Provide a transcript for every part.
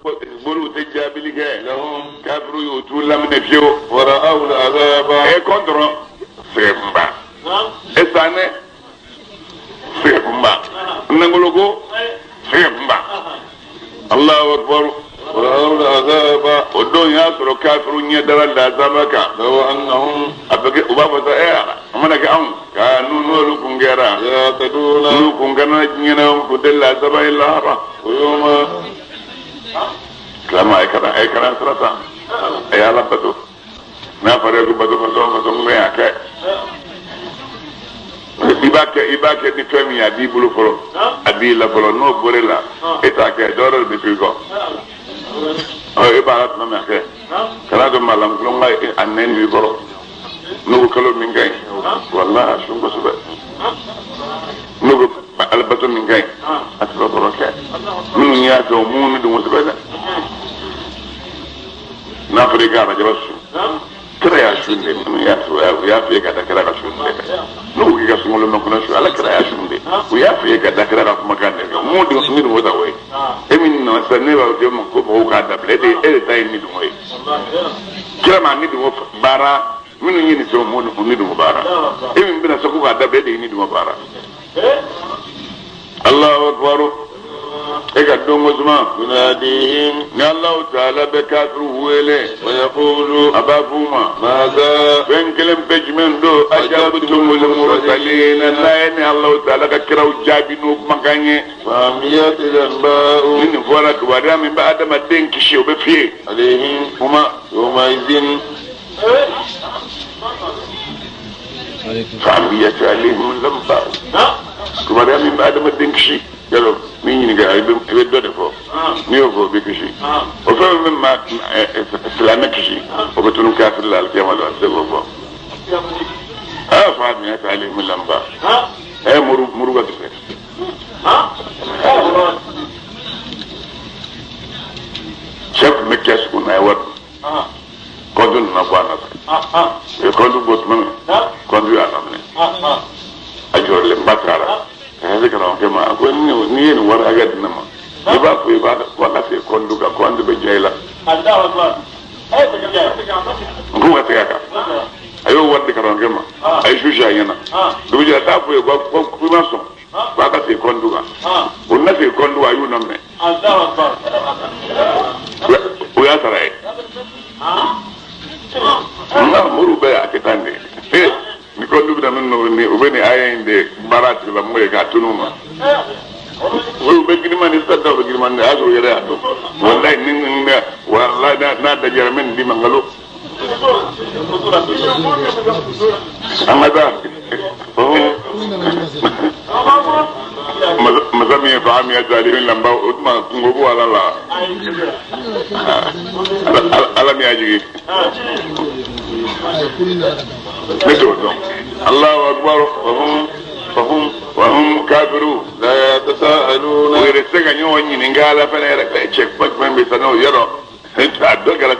Moriw tɛ jaabili kɛ kafiru y'u t'u laminɛ fiyewu ورأوا العذاب e kɔntɔrɔn sɛgɛnba e sanɛ sɛgɛnba nangoloko sɛgɛnba Allahu akbar ورأوا العذاب o don y'a sɔrɔ kafiru ɲɛ dara lazaba kan لو أنهم a bɛ kɛ u b'a fɔ sa ɛ ala a mana kɛ anw ka n'u n'olu kun kɛra يهتدون n'u kun kana diɲɛ kun tɛ lazaba ye lahara ويوم silamɛ a ye kana sira ta a ye ala bato n'a fɔra e ko bato fasɔn fasɔn bɛ y'a kɛ i b'a kɛ ni fɛn min ye a b'i bolo fɔlɔ a b'i la fɔlɔ n'o bɔr'e la e t'a kɛ dɔwɛrɛ de bɛ to i kɔ ɔ e b'a la tuma min a kɛ kana to maalankolon ka a nɛn b'i kɔrɔ n'o ko kalo min ka ɲi walahi a sun kosɛbɛ n'o ko alabato min ka ɲi a tɛ kɔrɔ kɛ minnu y'a kɛ o mun don kosɛbɛ dɛ n'a fɔra i ka arajaba sun kira y'a sun de minnu y'a fɔ u y'a f'i ye ka da kira ka sun de kan n'u ko k'i ka sunkalo makɔnɔ sun ala kira y'a sun de u y'a f'i ye ka da kira ka kumakan de kan mun de ni dun ta o ye e min nana sisan ne b'a fɔ ma ko mɔgɔw k'a dabila e de ta ye ni dun ye kira ma ni dun baara minnu ye nin fɛn mun ni dun baara e min bɛna se ko k'a dabila e de ye ni dun baara Allahu akbar e ka don ko suma يناديهم ni Allahu taala bɛ kafiru wele ويقول a b'a f'u ma ماذا fɛn kelen bɛ jumɛn don ajabtumul mursalina n'a ye ni Allahu taala ka kiraw jaabi n'o kumakan ye فعميت الأنباء ni nin fɔra kibaruya min bɛ adamaden kisi o bɛ f'i ye عليهم kuma يومئذ fa'amiyat alayhim lamba kibaruya min bɛ adamaden kisi yalo n'i ɲininka i bɛ dɔ de fɔ n'i y'o fɔ o bɛ kisi o fɛn min bɛ maa silamɛ kisi o bɛ tunu kafiri la alikiyama la a tɛ se k'o fɔ fa'amiyat alayhim lamba muru ka kisɛ cɛ tun bɛ kɛsu kun na a ye wari kɔntu nana bɔ a nɔfɛ u ye kɔntu bɔ tuma min kɔntu y'a laminɛ a jɔrɔlenba taara ka se karamɔgɔkɛ ma a ko n'i ye nin wari hakɛ di ne ma i b'a fɔ i b'a ko a ka segin kɔntu kan kɔntu bɛ diya i la n ko ka segin a kan a y'o wari di karamɔgɔkɛ ma a ye su si a ɲɛna dugu jɛra a t'a fɔ ye ko i ma sɔn ko a ka segin kɔntu kan o na segin kɔntu kan a y'u nɔminɛ o y'a sara ye nka moriw bɛɛ y'a kɛ tan de ni kɔntu bɛna min nɔ u bɛ nin aya in de baara tigilamɔgɔ ye k'a tunu ma u bɛ girinman ni sisan u bɛ girinman a y'a sɔrɔ u yɛrɛ y'a dɔn walayi ni walayi n'a dajara n bɛ nin d'i ma nkalon an ka taa masa min ye fa min ye zalimi lanba o tuma kungo b'o ala la ala min y'a jigin ne t'o dɔn Allahu akbar wa hum kafiru لا يتساءلون u yɛrɛ tɛ se ka ɲɔgɔn ɲininka ala fana yɛrɛ cɛ kuma jumɛn bɛ sa n'o yɔrɔ a dɔ kɛra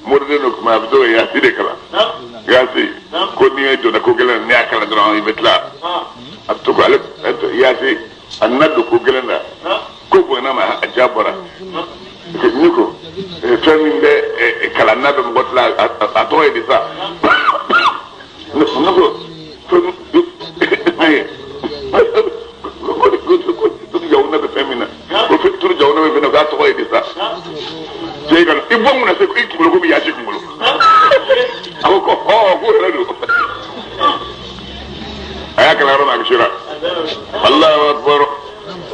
moriden dɔ kuma a bɛ to ka yaasi de kalan yaasi ko n'i ye donna ko gɛlɛn na n'i y'a kalan dɔrɔn i bɛ tila a bɛ to k'ale yaasi a nana don ko gɛlɛn na ko bonyana ma a ja bɔra ne ko fɛn min bɛ kalan n'a bɛ mɔgɔ tila a tɔgɔ ye di sa ne ko ko jawuna bɛ fɛn min na ko turu jawuna bɛ fɛn na k'a tɔgɔ ye di sa cɛ ka i bɔ mun na se i kunkolo komi yaasi kunkolo a ko ko hɔn k'o yɛrɛ don a y'a kalan yɔrɔ min a kisira Allahu akbar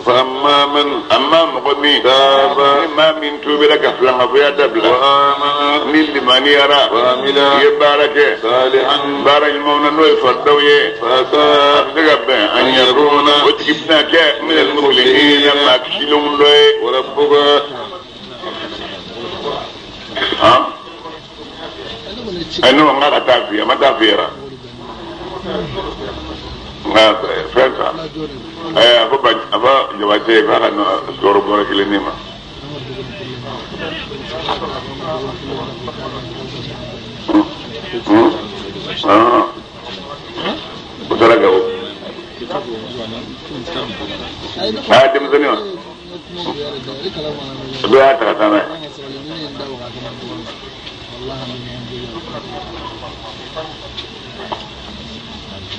فأما من amma mɔgɔ min تاب ni maa min tuubira ka filankafoya dabila وآمن ni limaniyara وعمل i ye baara kɛ صالحا baara ɲumanw na n'o ye faridaw ye فعسى a bɛ se ka bɛn an yakuna o tigi bɛna kɛ minal muflihina maa kisilenw dɔ ye وربك han ne ko n k'a ka taa f'i ye a ma taa f'i ye wa nka fɛn ta a fɔ a fɔ Jabate ye k'a ka na sukaro bɔrɛ kelen di ma o taara Gawo denmisɛnnin wa Bɛɛ y'a ta ka taa n'a ye.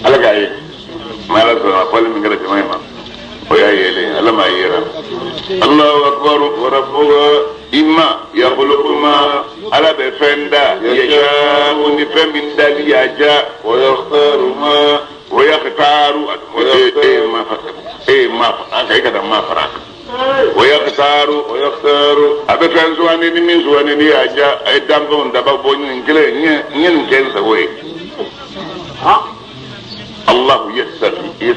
Ala k'a ye ma ala sɔnna fɔli min kɛra jama in ma o y'a yelen ala m'a yera. Allahu akbar wa rabbuka ima yakhluqu ma ala bɛ fɛn da yasha'u ni fɛn min dali y'a diya wa yakhtaru ma wa yakhtaru ma e ka da ma fara kan. Wa yakhtaru a bɛ fɛn sugandi ni min sugandi ni y'a diya a ye danfɛnw daba bɔ nin kelen n ye nin kɛ n sago ye. الله يستفي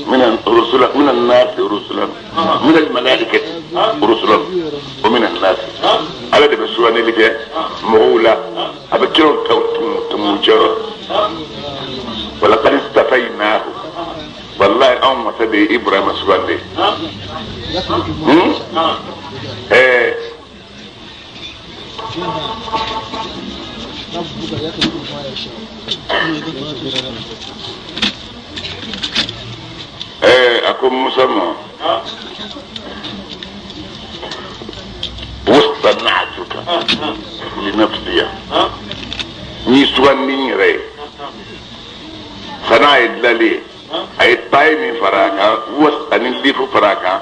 من الرسل من الناس رسلا من الملائكة رسلا ومن الناس على ده بسواني لك مغولة أبكروا تموجر ولقد استفيناه والله أم سبي إبراهيم سواني ako Musa ma wastana'tuka li nafsiya ni sugandi n yɛrɛ ye sana ye dilali ye a ye taye min fara a kan was ani lifu fara a kan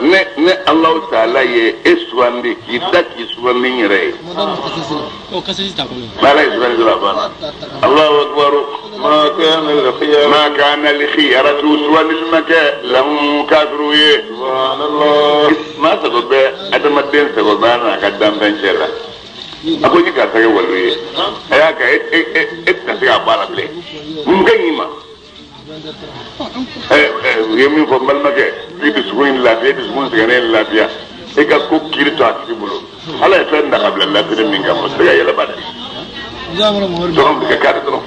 ne Alahu taala ye e sugandi k'i da k'i sugandi n yɛrɛ ye. N'ala ye sugandi dɔrɔn a banna. Allahu akbar. Ma kana al-khiyaratu sugandili ma kɛ lahum kafiru ye. Maa sago bɛ adamaden sago bɛ a n'a ka danfɛn cɛ la. A ko n ye karisa kɛ waliyu ye. A y'a kɛ e tɛna se k'a bɔ a la bilen. Mun ka ɲi i ma? U ye min fɔ n balimakɛ i dusukun in lafiya i dusukun sɛgɛnnen lafiya e ka ko kiiri to a tigi bolo ala ye fɛn da ka bila latigɛ min kama o tɛ se ka yɛlɛma dɛ dɔrɔn bɛ kɛ kari dɔrɔn.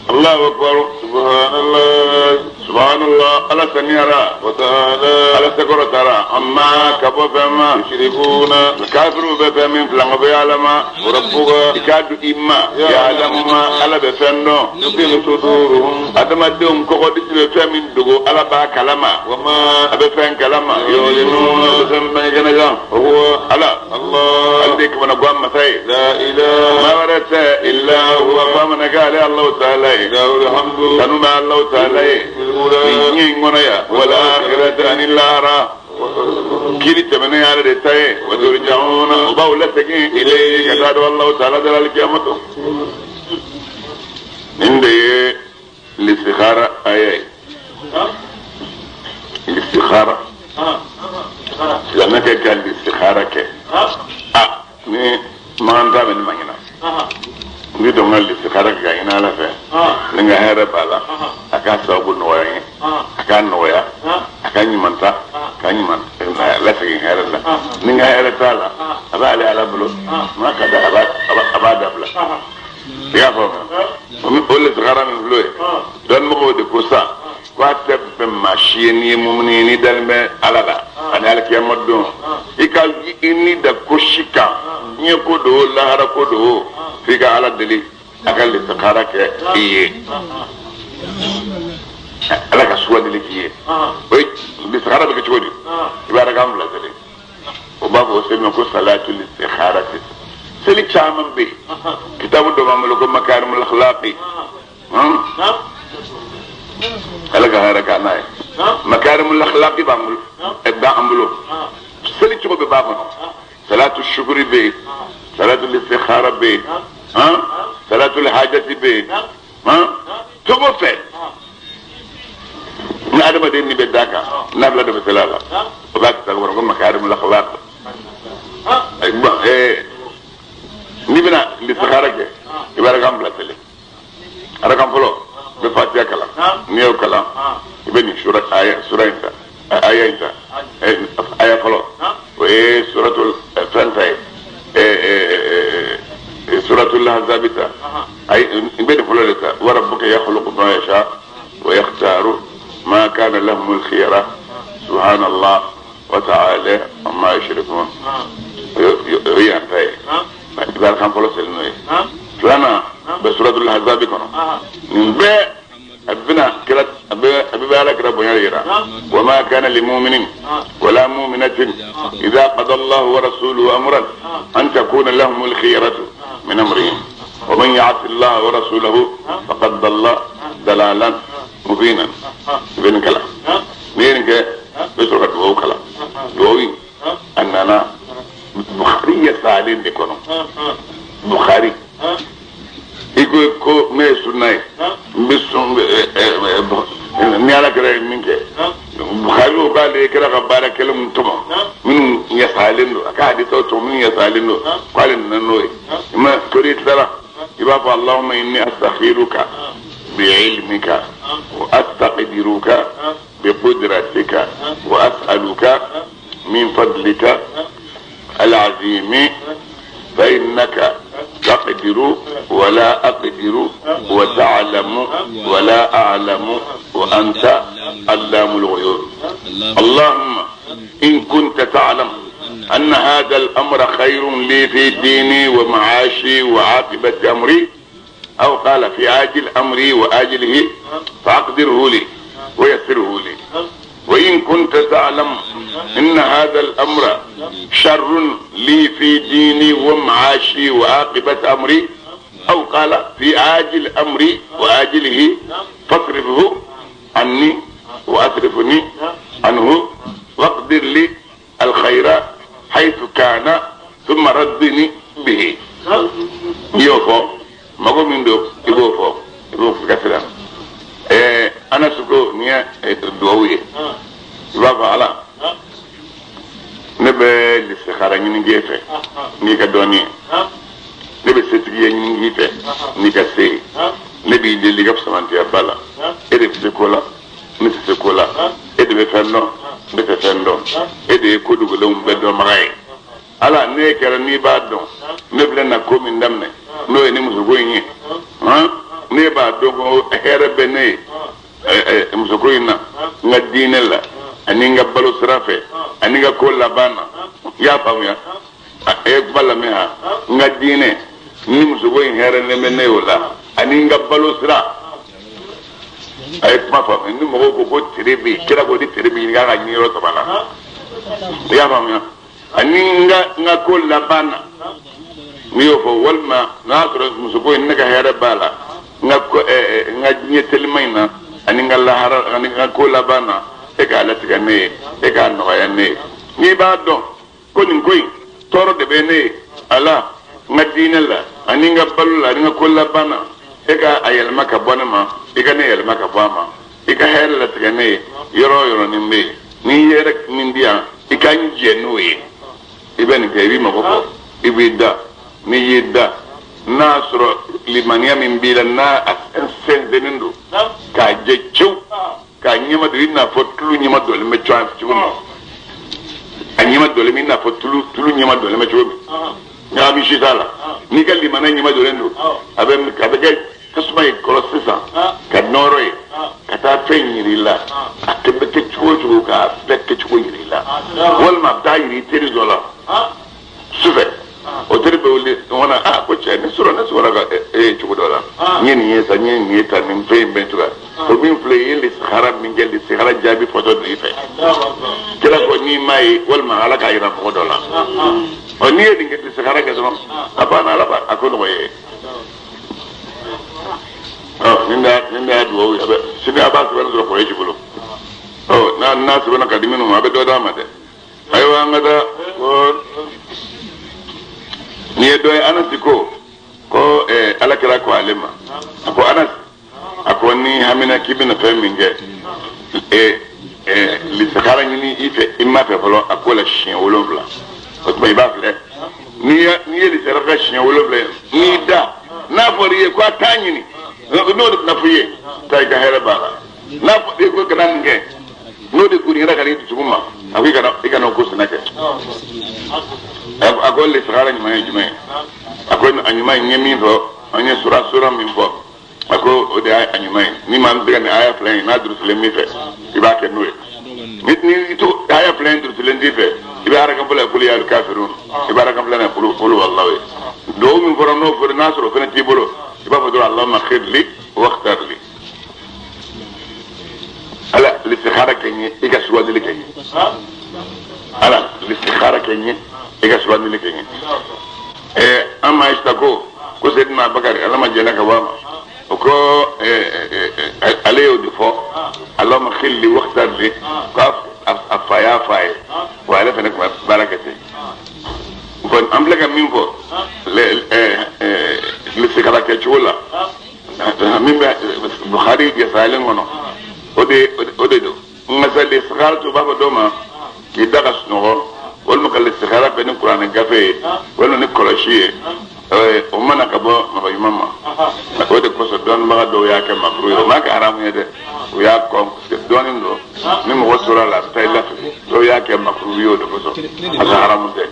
Allahu akbar subhanallah subhanallah ala saniyara wa ta'ala ala sekɔrɔtara amma ka bɔ fɛn ma yushrikuna kafiru bɛ fɛn min filankafo ala ma rabbuka i k'a dun i ma ya'lamu ma ala bɛ fɛn dɔn yuqinu suduruhum adamadenw kɔkɔdisi bɛ fɛn min dogo ala b'a kalama wa ma a bɛ fɛn kalama yu'linuna a bɛ fɛn bange kɛnɛ kan huwa ala Allah ale de ye kamanagan masa ye la ilaha maa wɛrɛ tɛ illa huwa f'a mana kɛ ale Alahu taala ye kanu bɛ Alahu taala ye nin diɲɛ in kɔnɔ yan wal akhirati ani lahara kiiri tɛmɛnen y'ale de ta ye wa turja'una o b'aw lasegin ilayhi ka taa don Alahu taala da la alikiyama don. Nin de ye listikhara aya ye listikhara silamɛ kɛ ka listikhara kɛ a ni makan ta bɛ ne ma ɲina n bɛ dɔn ka listikhara kɛ ka ɲini ala fɛ ni n ka hɛrɛ b'a la a k'a sababu nɔgɔya n ye a k'a nɔgɔya a ka ɲuman ta ka ɲuman lasegin hɛrɛ la ni n ka hɛrɛ t'a la a b'ale ala bolo n'a ka da a b'a dabila i y'a faamu o listikhara min filɛ o ye dɔnnimɔgɔw de ko sa k'a tɛ bɛn maa si ye n'i ye mumuni ye n'i dalen bɛ ala la ani alikiyama don i ka i ni da ko si kan diɲɛ ko don o lahara ko don o f'i ka ala deli a ka listikhara kɛ i ye ala ka sugandili k'i ye o ye listikhara bɛ kɛ cogo di i bɛ arakan fila seli o b'a fɔ o seli ma ko salatu listikharati seli caman bɛ yen kitabu dɔ b'an bolo ko makarimul akhlaqi ala ka hɛrɛ k'an n'a ye makarimul akhlaqi b'an bolo b'an bolo seli cogo bɛɛ b'a kɔnɔ salatu shukuri bɛ yen salatu listikhara bɛ yen salatu hajati bɛ yen cogo fɛ ni adamaden ni bɛ d'a kan n'a bila dɔ bɛ seli a la o b'a kitabu kɔnɔ ko makarimul akhlaq n'i bɛna listikhara kɛ i bɛ arakan fila seli arakan fɔlɔ i bɛ fatiya kalan n'i y'o kalan i bɛ nin sura aya sura in ta aya in ta aya fɔlɔ o ye suratul fɛn ta ye suratul ahzabi ta ayi i bɛ nin fɔlɔ de ta wa rabbuka yakhluqu ma yasha wa yakhtaru ma kana lahumul khiyara subhanallah wa ta'ala amma yushrikun o ye yan ta ye i bɛ arakan fɔlɔ seli n'o ye filanan bɛ suratul ahzabi kɔnɔ nin bɛɛ A bɛna kira a bɛ ala kira bonya yira. Wa ma kana lil mu'minin wala mu'minatin idha qada Allahu wa rasuluhu amran an takuna lahumul khiyaratu min amrihim wa man ya'si Allah wa rasulahu faqad dalla dalalan mubina. I bɛ nin kalan. N'i ye nin kɛ, i bɛ sɔrɔ ka dugawu kalan. Dugawu in a nana Bukhari yasalen de kɔnɔ. Bukhari i ko ko ne ye sunna ye, n bɛ sɔn ni ala kɛra ye min kɛ. Bukhari ko k'ale kɛra ka baara kɛlenw tɔmɔ minnu yasalen don, a ka hadisaw tɔmɔ minnu yasalen don, k'ale nana n'o ye. I ma tori tilara, i b'a fɔ Allahumma inni astakhiruka bi'ilmika wa astaqdiruka bi qudratika wa as'aluka min fadlika al-azimi fa innaka taqdiru wa la aqdiru wa ta'lamu wa la a'lamu wa anta allamul ghuyub. Allahumma in kunta ta'lam anna hadha al-amra khayrun li fi dini wa ma'ashi wa 'aqibati amri aw qala fi ajil amri wa ajilihi faqdirhu li wa yassirhu li. Wa in kunta ta'lam inna hadha al-amra sharrun li fi dini wa ma'ashi wa 'aqibati amri aw qala fi ajil amri wa ajilihi fasrifhu anni wa asrifni anhu waqdir li al-khayra haythu kana thumma raddini bihi. N'i y'o fɔ, mago min don i b'o fɔ, i b'o fɔ ka siran. Anas ko nin ye duwawu ye. I b'a fɔ ala, ne bɛ lisikhara ɲini k'e fɛ n'i ka dɔnni ye. Ne bɛ setigiya ɲini k'i fɛ n'i ka se ye. Ne b'i deli i ka fisamantiya ba la. E de bɛ se ko la, ne tɛ se ko la. E de bɛ fɛn dɔn, ne tɛ fɛn dɔn. E de ye ko dogolenw bɛɛ dɔnbaga ye. Ala, ne kɛra n'i b'a dɔn, ne filɛ na ko min daminɛ n'o ye ni musoko in ye, ne b'a dɔn ko hɛrɛ bɛ ne ye musoko in na, n ka diinɛ la, ani n ka balo sira fɛ, ani n ka ko laban na. I y'a faamuya? A ye kuma lamɛn ha. N ka diinɛ ni musoko in hɛrɛ ne bɛ ne y'o la, ani n ka balo sira. A ye kuma faamuya. Ni mɔgɔw ko ko tere bɛ yen, kira ko ni tere bɛ ɲini k'a ka ɲini yɔrɔ saba la. I y'a faamuya? Ani n ka ko laban na. N'i y'o fɔ, walima n'a y'a sɔrɔ musoko in ne ka hɛrɛ b'a la, n ka ko n ka diɲɛ telima in na, ani n ka lahara, ani n ka ko laban na, e k'a latigɛ ne ye, e k'a nɔgɔya ne ye. N'i b'a dɔn ko nin ko in tɔɔrɔ de bɛ ne ye a la, n ka diinɛ la, ani n ka balo la, ani n ka ko laban na, e ka a yɛlɛma ka bɔ ne ma, i ka ne yɛlɛma ka bɔ a ma, i ka hɛrɛ latigɛ ne ye yɔrɔ o yɔrɔ ni n bɛ yen. N'i ye hɛrɛ min di yan, i ka n jɛ n'o ye. I bɛ nin kɛ, i b'i mago fɔ, i b'i da. N'i y'i da, n'a sɔrɔ limaniya min b'i la, n'a sɛnsɛnnen don k'a jɛ cew, k'a ɲɛma don i n'a fɔ tulu ɲɛma dɔlen bɛ cogo min, a ɲɛma dɔlen bɛ i n'a fɔ tulu ɲɛma dɔlen bɛ cogo min, ɲagami si t'a la. N'i ka limaniya ɲɛma dɔlen don, a bɛ kɛ tasuma ye kɔrɔ sisan, ka nɔrɔ ye, ka taa fɛn yir'i la, a bɛ kɛ cogo o cogo k'a bɛɛ kɛcogo yir'i la, walima a bɛ taa yir'i teri dɔ la sufɛ. O teri bɛ wuli ɲɔgɔn na, a ko cɛ ne sɔrɔ ne sɔrɔ ka e ye cogo dɔ la, n ye nin ye sa, n ye nin ye tan, nin fɛn in bɛ cogoya. O min filɛ, i ye lisihara min kɛ, lisihara jaabi fɔtɔ don i fɛ. Kira ko n'i m'a ye, walima ala k'a yira mɔgɔ dɔ la. Ɔ n'i ye nin kɛ lisihara kɛ dɔrɔn, a banna, ala b'a a ko nɔgɔya ye. Ɔ nin de y'a duwawu ye, a bɛ sini a b'a sɛbɛnni sɔrɔ Kɔrɔsi bolo. Ɔ n'a sɛbɛnna ka di minnu ma, a bɛ dɔ d'a ma dɛ. Ayiwa an ka taa ko nin ye dɔ ye. Anasi ko ala kira ko ale ma, a ko Anasi, a ko ni hamina k'i bɛna fɛn min kɛ, lisakara ɲini i fɛ, i ma fɛ fɔlɔ, a ko la siɲɛ 7. O tuma i b'a filɛ, n'i ye lisakara kɛ siɲɛ 7, n'i da, n'a fɔra i ye ko a t'a ɲini, n'o de bɛna fɔ i ye, taa i ka hɛrɛ b'a la. N'a fɔra i ye ko kana nin kɛ, n'o de kun yɛrɛ ka n'i dusukun ma, a ko i kana o ko sɛnɛ kɛ. A ko lisakara ɲuman ye jumɛn ye? A ko a ɲuman ye, n ye min fɔ, an ye sura min fɔ, a ko o de y'a ɲuman ye. Ni maa min bɛ ka nin aya fila in n'a durusilen min fɛ, i b'a kɛ n'o ye. Ni to aya fila in durusilen t'i fɛ, i bɛ arakan fɔlɔ ye kulu ya kafirun, i bɛ arakan filanan ye kulu walahi ye. Duwawu min fɔra n'o fɔra, n'a sɔrɔ o fana t'i bolo, i b'a fɔ dɔrɔn Allahumma khir li wakhtar li. Listikhara kɛ n ye i ka sugandili kɛ n ye. Ala listikhara kɛ n ye i ka sugandili kɛ n ye. An ma Ayisa ko Seydina Abubakar Ala ma jɛnna ka bɔ a ma o ko ale y'o de fɔ Allahumma khilli wakhtar li ko a fa y'a fa ye wa ale fana tun bɛ baara kɛ ten. Bon an filɛ ka min fɔ listikhara kɛcogo la min bɛ Bukhari jasalen kɔnɔ o de don. Nka sa listikhara to b'a fɔ dɔw ma k'i da ka sunɔgɔ walima ka listikhara kɛ ni kuranɛ gafe ye walima ni kɔlɔsi ye o mana ka bɔ mɔgɔ ɲuman ma. O de kosɔn dɔnnibaga dɔw y'a kɛ makuru ye o m'a kɛ haramu ye dɛ o y'a kɔn dɔɔnin don ni mɔgɔ tora la a bɛ taa i lafili dɔw y'a kɛ makuru ye o de kosɔn a ka haramu tɛ.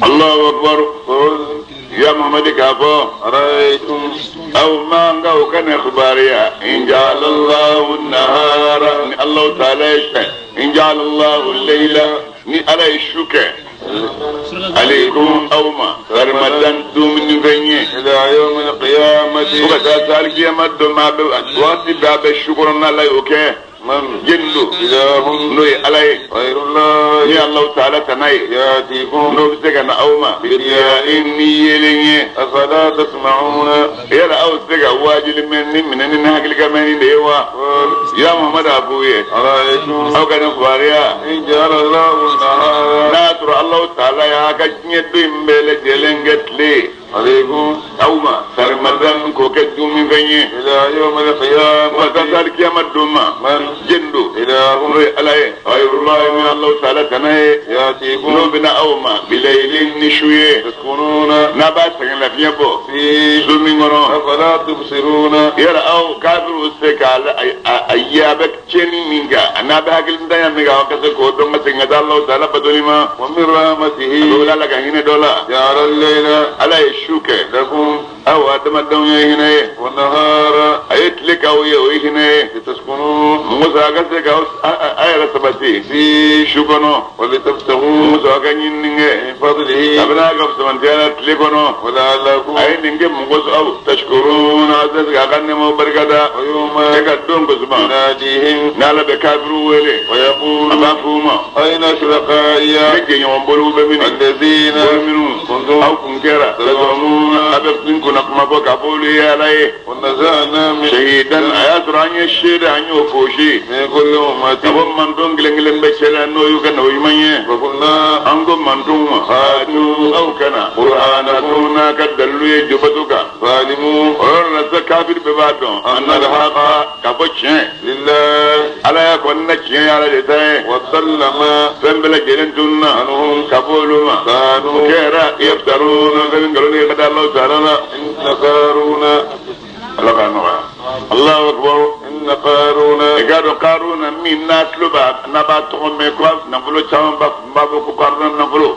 Allahu akbar ya Muhammad k'a fɔ aw man ka o kana kibaruya in ja'ala Allahu nahara ni Allahu ta'ala ye sɛ in ja'ala Allahu layla ni Ala ye su kɛ alaykum aw ma sarmadan dumuni fɛn ye ila yawmil qiyamati fo ka taa se alikiyama don ma bɛ waati bɛɛ a bɛ su kɔnɔna la y'o kɛ. Jɛnni don n'o ye Ala ye ni Alahu ta'ala tana ye n'o bɛ se ka na aw ma ni yeelen ye afala tasma'una yala aw tɛ se ka waajuli mɛn ni minɛ ni hakili ka mɛn ni de ye wa ya Muhammad a f'u ye aw ka nin kibaruya n'a y'a sɔrɔ Alahu ta'ala y'a ka diɲɛ don in bɛɛ lajɛlen kɛ tile ye aw ma sarmadan k'o kɛ dumunifɛn ye ila yawmil qiyamah fo ka taa se alikiyama don ma jɛnni don n'o ye Ala ye ghayrullahi min Alahu ta'ala tana ye n'o bɛ na aw ma bilaylin ni su ye n'a b'a sɛgɛn lafiɲɛ bɔ su min kɔnɔ afala tubsiruna yala aw kafiriw se k'a a ye a bɛ tiɲɛni min kɛ a n'a bɛ hakilintanya min kɛ aw ka se k'o dɔn ka segin ka taa Alahu ta'ala batoli ma wa min rahmatihi a bɛ wele Ala ka hinɛ dɔ la ja'ala al-layla Ala ye su kɛ aw adamadenw ye hinɛ ye a ye tile k'aw ye o ye hinɛ ye mɔgɔ sɔrɔ a ka se k'aw a yɛrɛ sabati su kɔnɔ mɔgɔ sɔrɔ a ka ɲinini kɛ kabini a ka fisamantiya la tile kɔnɔ a ye nin kɛ mɔgɔ sɔrɔ aw tashkuruna a tɛ se k'a ka nɛɛmaw barikada e ka don kosuma n'Ala bɛ kafiriw wele a b'a f'u ma ne jɛɲɔgɔn boliw bɛ min bolo minnu aw kun kɛra a bɛ kun kunna kuma fɔ k'a fɔ olu ye Ala ye shahidan a y'a sɔrɔ an ye seere an y'o fosi ka bɔ mantɔn kelen kelen bɛɛ cɛ la n'o y'u ka na o ɲuman ye an ko mantɔnw ma aw kana burhanakum n'a ka dalilu ye jobato kan o yɔrɔ la sisan kafiri bɛɛ b'a dɔn anna al-haqa k'a fɔ tiɲɛ Ala y'a fɔ ne tiɲɛ ye Ala de ta ye fɛn bɛɛ lajɛlen tununa ka bɔ olu ma o kɛra yaftaruna fɛn nkalon ye ka da Alahu ta'ala la Ala k'a nɔgɔya Allahu akbar i k'a dɔn Karuna min n'a tulo b'a n'a b'a tɔgɔ mɛn ko nafolo caman b'a fɔ ko Karuna nafolo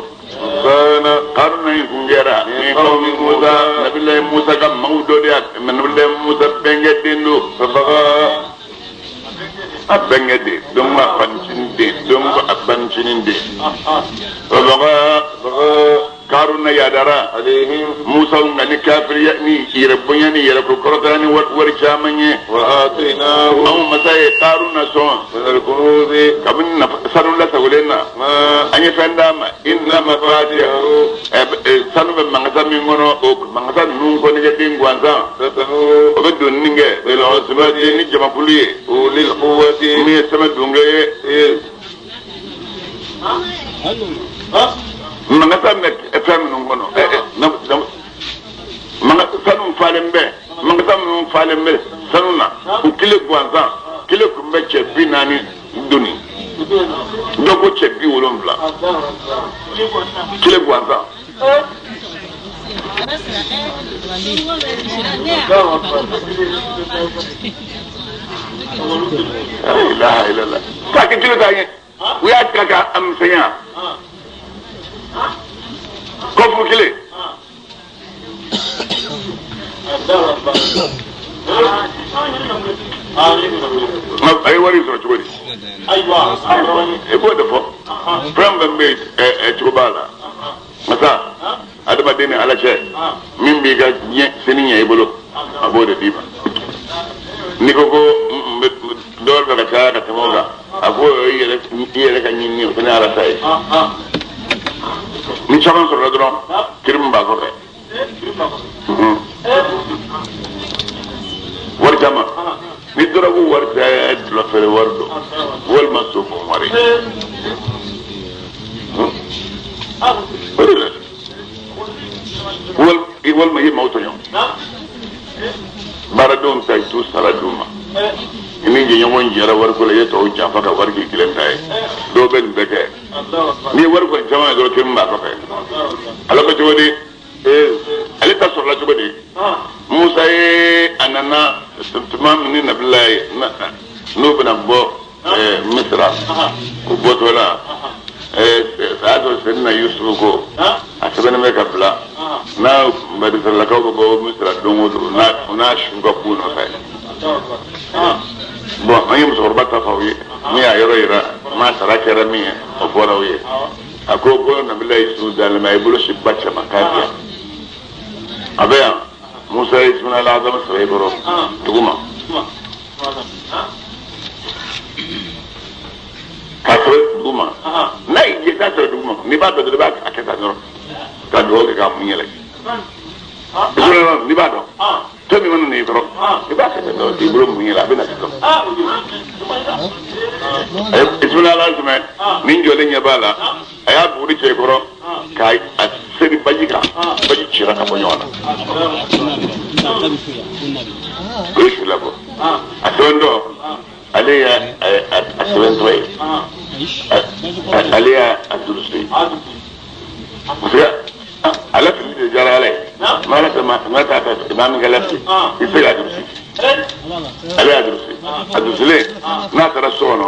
Karuna in kun kɛra min qawmi Musa Nabilayi Musa ka maaw dɔ de y'a Nabilayi Musa bɛnkɛ den don a bɛnkɛ den donc a fanicinin den donc a banicinin den Karuna yadara Musa nka ni kafiriya ni yɛrɛ bonya ni yɛrɛ ko kɔrɔta ni wari caman ye anw masa ye Karuna sɔn kabini sanu lasagolen na an ye fɛn d'a ma inna mafatihahu sanu bɛ makasa min kɔnɔ o makasa ninnu kɔni kɛ den gansan o bɛ donni kɛ ni jamakulu ye min ye sɛmɛ donkɛ ye makasa bɛ fɛn minnu kɔnɔ sanu falen bɛ makasa minnu falen bɛ sanu na u kile gansan kile kun bɛ cɛ 40 doni dɔ ko cɛ 70 kile gansan. La ilaha illallah. K'a kɛ kilo t'a ɲɛ u y'a tigɛ k'a misɛnya kɔfu kelen. A ye wari sɔrɔ cogo di? I b'o de fɔ. Fɛn fɛn bɛ yen cogo b'a la. Masa adamaden ni Ala cɛ min b'i ka diɲɛ sini ɲɛ i bolo a b'o de d'i ma. N'i ko ko n bɛ Dɔw bɛ ka caya ka tɛmɛ o kan a ko o ye i yɛrɛ ka ɲinini o tɛ ne Ala ta ye ni caman sɔrɔla dɔrɔn kirimu b'a kɔfɛ wari caman ni dɔrɔgu wari tɛ dulɔ feere wari don walima so bon wari o de la walima i ye maaw tɔɲɔ baaradenw ta i t'u sara d'u ma i ni jɛɲɔgɔn jɛra wariko la i ye tɔw janfa ka wari k'i kelen ta ye dɔw bɛ nin bɛɛ kɛ n'i ye wari kɔni caman ye dɔrɔn kirimu b'a kɔfɛ ala ko cogo di ale ta sɔrɔla cogo di Musa ye a nana tuma min ni Nabila ye n'o bɛna bɔ Misira o bɔtɔ la a y'a sɔrɔ Seyidina Yusufu ko a sɛbɛnnen bɛ ka bila n'a Banisiralakaw bɛ bɔ Misira don o don o n'a su ka k'u nɔfɛ bon an ye musokɔrɔba ta f'aw ye min y'a yɔrɔ yira n'a sara kɛra min ye o fɔra aw ye a ko ko Nabila Yusufu dalen bɛ a ye bolo sin ba cɛ ma k'a di yan a bɛ yan Musa ye Ismaila Azam sɔrɔ i kɔrɔ duguma k'a sɔrɔ duguma n'a y'i jɛ k'a sɔrɔ duguma n'i b'a dɔn dɔrɔn i b'a kɛ tan dɔrɔn ka dugawu kɛ k'a mun yɛlɛ n'i b'a dɔn fɛn min mana na i kɔrɔ i b'a kɛ tan dɔrɔn k'i bolo mun yɛlɛ a bɛ na sisan Ismaila Azam ni jɔlen ɲɛ b'a la a y'a buguri cɛ i kɔrɔ k'a seri baji kan baji cira ka bɔ ɲɔgɔn na o ye su labɔ a sɛbɛntɔ ale y'a a sɛbɛntɔ ye ale y'a a durusi ye parce que ala fili de diyara ala ye maa ala tɛ maa t'a fɛ maa min ka lafili i tɛ se k'a durusi ale y'a durusi a durusilen n'a taara so kɔnɔ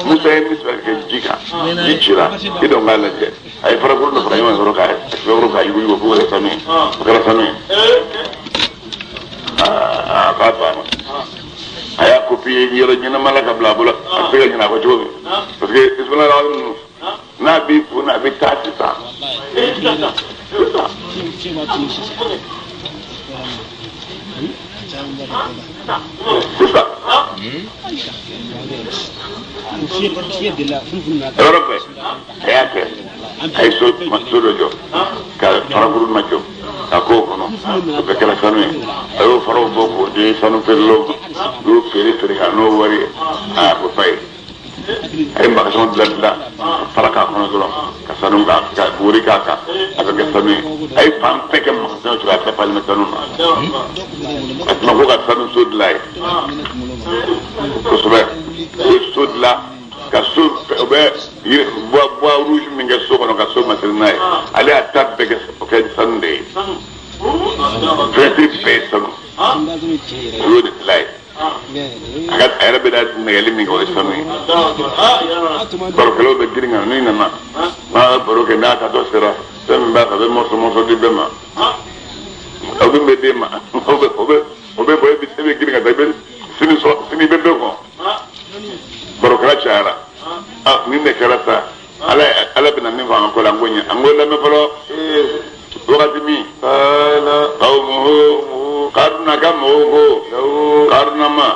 Musa ye min sɛbɛn kɛ ji kan ji cira i dɔn k'a lajɛ a ye farakuru dɔ fara ɲɔgɔn kan k'a sɛbɛnkɔrɔ k'a yuguyugu k'o kɛ sanu ye o kɛra sanu ye aa a k'a banna a y'a kopiye yɔrɔ ɲɛnama la ka bila a bolo a bɛ se ka ɲinɛ a kɔ cogo min parce que Ismaila ninnu n'a b'i kun na a bɛ taa sisan sisan sisan yɔrɔ bɛɛ a y'a kɛ a ye so dɔ jɔ ka farakuru ma jɔ ka k'o kɔnɔ o bɛɛ kɛra sanu ye a y'o faraw bɔ k'o di sanu feerelaw ma u y'o feere feere ka n'o wari ye a ko fa ye a ye magasɔn dilan dilan ka fara k'a kɔnɔ dɔrɔn ka sanu ka wari k'a kan a bɛ kɛ sanu ye a ye fan bɛɛ kɛ magasɔn cogo a bɛɛ falen bɛ sanu na a tuma ko ka sanu so dilan ye kosɛbɛ o ye so dilan ka so o bɛ yiri bois rouge min kɛ so kɔnɔ ka so masiri n'a ye ale y'a ta bɛɛ kɛ o kɛ sanu de ye fenêtre bɛɛ ye sanu o y'o de dilan ye a ka a yɛrɛ bɛ na nɛgɛli min kɛ o ye sanu ye barokɛlaw bɛ girin ka na n'i nana n'a baro kɛ n'a taatɔ sera fɛn min b'a fɛ a bɛ morceau morceau di bɛɛ ma o min bɛ d'e ma o bɛ o bɛ o bɛ bɔ e bɛ girin ka taa i bɛ sini sɔrɔ sini bɛ bɛɛ kɔ barokɛla cayara ah nin de kɛra sa ala ala bɛna min fɔ an ka ko la an ko ɲɛ an ko lamɛn fɔlɔ wagati min qawmuhu Karuna ka mɔgɔw ko Karuna ma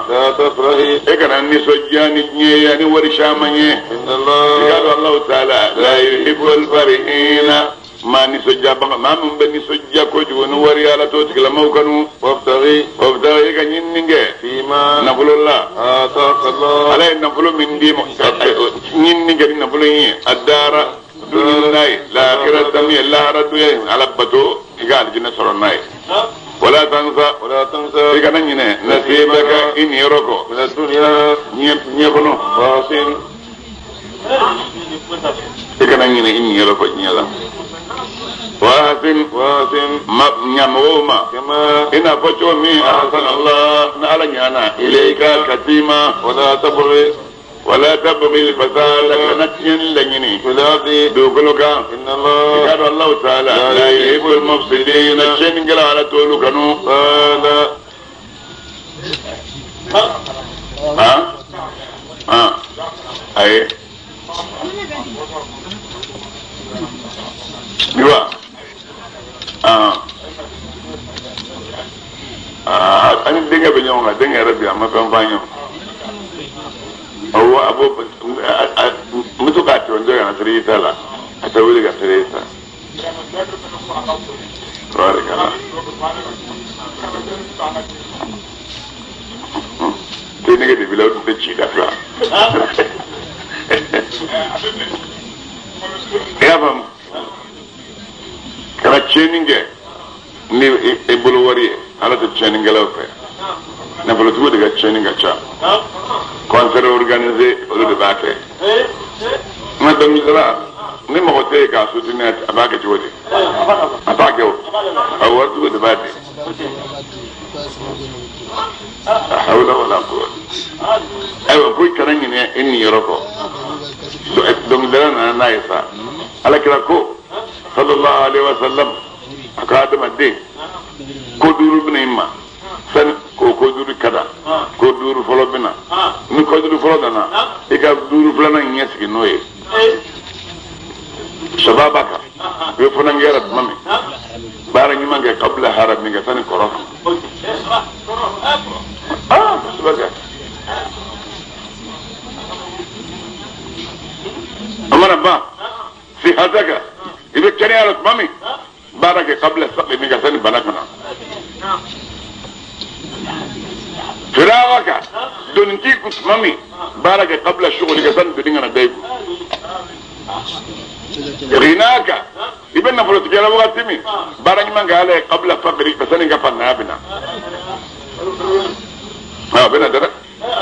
e kana nisɔndiya ni diɲɛ ye ani wari caman ye i k'a dɔn Alahu taala la yuhibbul farihina maa nisɔndiya baga maa min bɛ nisɔndiya kojugu ni wari ala t'o tigilamaw kanu wabtaghi wabtaghi ka ɲinini kɛ fima nafolo la ataka Allah ala ye nafolo min d'i ma ɲinini kɛ ni nafolo in ye a dara duni n'a ye lahara min ye lahara don ye ala bato i ka alijinɛ sɔrɔ n'a ye wala tansa wala tansa i kana ɲinɛ nasibaka i niyɔrɔ kɔ min ad-dunya diɲɛ kɔnɔ wa ahsin i kana ɲinɛ i niyɔrɔ kɔ diɲɛ la wa ahsin wa ahsin ma ɲa mɔgɔw ma kama i n'a fɔ cogo min ahsana Allah ni ala ɲana ilayka ka t'i ma wala tabghi wala tabghi al-fasada kana tiɲɛni laɲini fil ardi dugukolo kan inna i Allah k'a dɔn Alahu taala la yuhibbul mufsidina tiɲɛnikɛla ala t'olu kanu qala han han ayi ni wa ah ah ani denkɛ bɛ ɲɔgɔn kan denkɛ yɛrɛ bi a ma fɛn f'an ye Awɔ a b'o n bɛ to k'a tɛmɛ dɔ kana seri ta la a tɛ wuli ka seri ta. Tabarikala. Te nege de bila o tun tɛ ci ka fila. I y'a faamu kana tiɲɛni kɛ ni i bolo wari ye ala tɛ tiɲɛnikɛlaw fɛ nafolotigiw de ka tiɲɛni ka ca concert organisé olu de b'a kɛ nka dɔnkilidala ni mɔgɔ tɛ yen k'a soutenir a b'a kɛ cogo di a t'a kɛ o a waritigiw de b'a di hawla wala quwwata ayiwa ko i kana ɲinɛ i niyɔrɔ kɔ dɔnkilidala nana n'a ye sa alakira ko sallallahu alaihi wa sallam a ko adamaden ko duuru bɛna i ma sani ko ko duuru kada ko duuru fɔlɔ bɛna ni ko duuru fɔlɔ nana i ka duuru filanan ɲɛsigi n'o ye sababaka i bɛ funankɛya la tuma min baara ɲuman kɛ kabila haramika sani kɔrɔ kan aa kosɛbɛ kɛ a mana ban sihataka i bɛ kɛnɛya la tuma min baara kɛ kabila sakamika sani bana ka na firagaka doni t'i kun tuma min baara kɛ kabila sugulika sani doni ka na da i kun ghinaka i bɛ nafolotigiya la wagati min baara ɲuman kɛ ala ye kabila fakirika sani ka faantanya bɛ na a bɛ na dɛ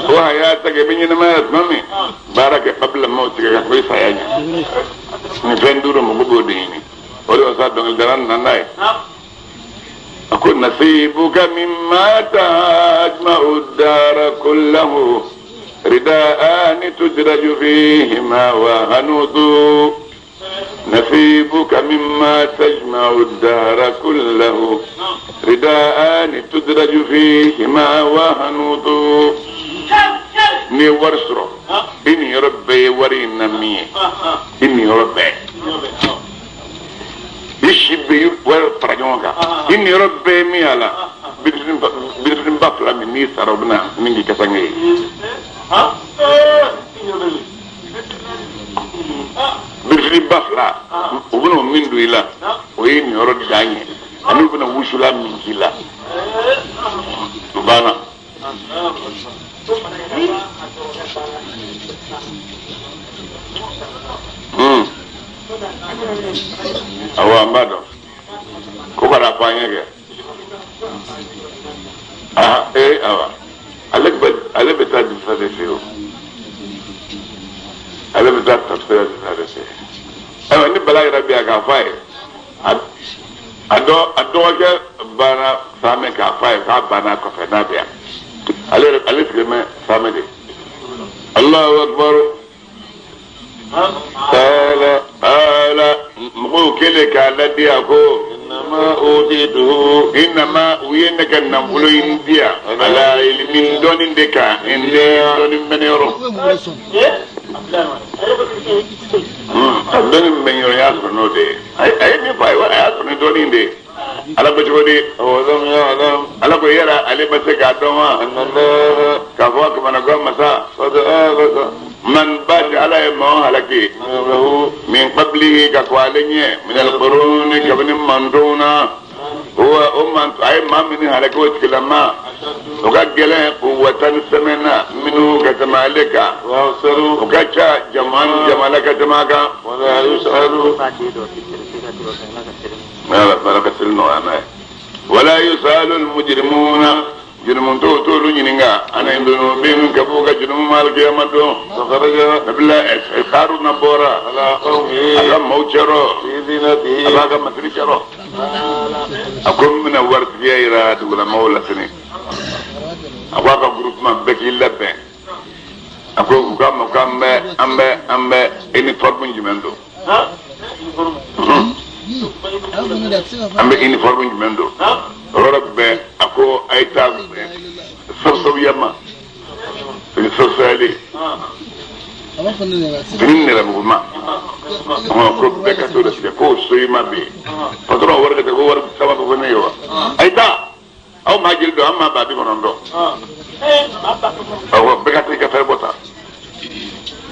wa hayataka i bɛ ɲɛnamaya la tuma min baara kɛ kabila mawtika ka kɔn i saya ɲɛ nin fɛn duuru mɔgɔ b'o de ɲini o de sa dɔnkilidala nana n'a ye a ko nasibuka mimma tajma'u dara kullahu rida'ani tudraju fihima wa hanudu nasibuka mimma tajma'u dara kullahu rida'ani tudraju fihima wa hanudu n'i ye wari sɔrɔ i niyɔrɔ bɛɛ ye wari in na min ye i niyɔrɔ bɛɛ i si bɛ wari fara ɲɔgɔn kan i niyɔrɔ bɛɛ ye min y'a la birifiniba fila min n'i sara o bɛna min k'i kasange ye birifiniba fila o bɛna o min don i la o ye niyɔrɔ dan ye ani u bɛna wusulan min k'i la o banna. Awɔ an b'a dɔn ko kana fɔ an ye kɛ aa ee awa ale bɛ taa disa de fɛ o ale bɛ taa tafsira disa de fɛ ayiwa ni bala yɛrɛ bɛ yan k'a fɔ a ye a dɔgɔkɛ banna saamɛ k'a fɔ a ye k'a banna kɔfɛ n'a bɛ yan ale yɛrɛ ale sigilen bɛ saamɛ de Alahu akibaru ala ala mɔgɔw kɛlen k'a ladi a ko innama utituhu innama u ye ne ka nafolo in di yan ala ilimin dɔnni de kan n den dɔnni bɛ ne yɔrɔ a dɔnni bɛ n yɔrɔ n y'a sɔrɔ n'o de ye a ye min fɔ a ye a y'a sɔrɔ ni dɔnni de ye ala ko cogo di awalam ya'lam ala ko yala ale ma se k'a dɔn wa anna allaha k'a fɔ kamanagan masa qad ahlaka man baati ala ye maaw halaki lahu min qablihi ka kɔn ale ɲɛ min alquruni kabini mantɔnw na huwa o man a ye maa min halaki o tigilama o ka gɛlɛn quwwatan sɛmɛ na minhu ka tɛmɛ ale kan wa aksaru o ka ca jama jama la ka tɛmɛ a kan wala yus'alu ala ala ka seli nɔgɔya n'a ye wala yusalu almujrimuna jurumutɔw t'olu ɲininka an dunubihim ka b'u ka jurumu ma alikiyama don fakharaja nabila Haruna bɔra ala a qawmihi ka maaw cɛrɔ fi zinatihi a b'a ka masiri cɛrɔ a ko n bɛna waritigiya yira dugulamɔgɔw la sini a ko a ka groupement bɛɛ k'i labɛn a ko u k'a ma k'an bɛ an bɛ an bɛ uniforme jumɛn don an bɛ uniforme jumɛn don o yɔrɔ bɛɛ a ko a ye taa sɔsɔbiyama fini sɔsɔyalen fini nɛrɛmuguma ko bɛɛ ka t'o de tigɛ k'o soyima bɛ yen patɔrɔn wari ka taa ko wari caman bɛ fɔ ne ye wa a ye taa aw maa jeli don an maa ba bi kɔnɔntɔn awɔ bɛɛ ka taa i ka fɛrɛ bɔ ta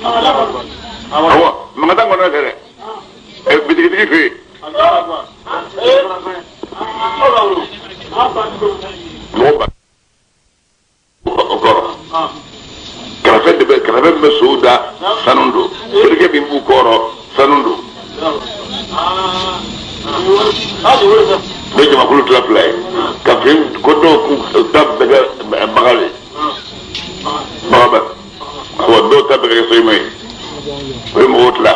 Awɔ mankan t'an kɔnɔ dɛ bitigitigi fɛ yen. Mɔgɔ ba o kɔrɔ karafe de bɛ karafe min bɛ sow da sanu don terikɛ min b'u kɔrɔ sanu don. Ne jamakulu tila fila ye ka fɛn ko dɔw k'u ta bɛɛ kɛ bagan ye bagan bɛ awɔ dɔw ta bɛɛ kɛ soyima ye o ye mɔgɔw tila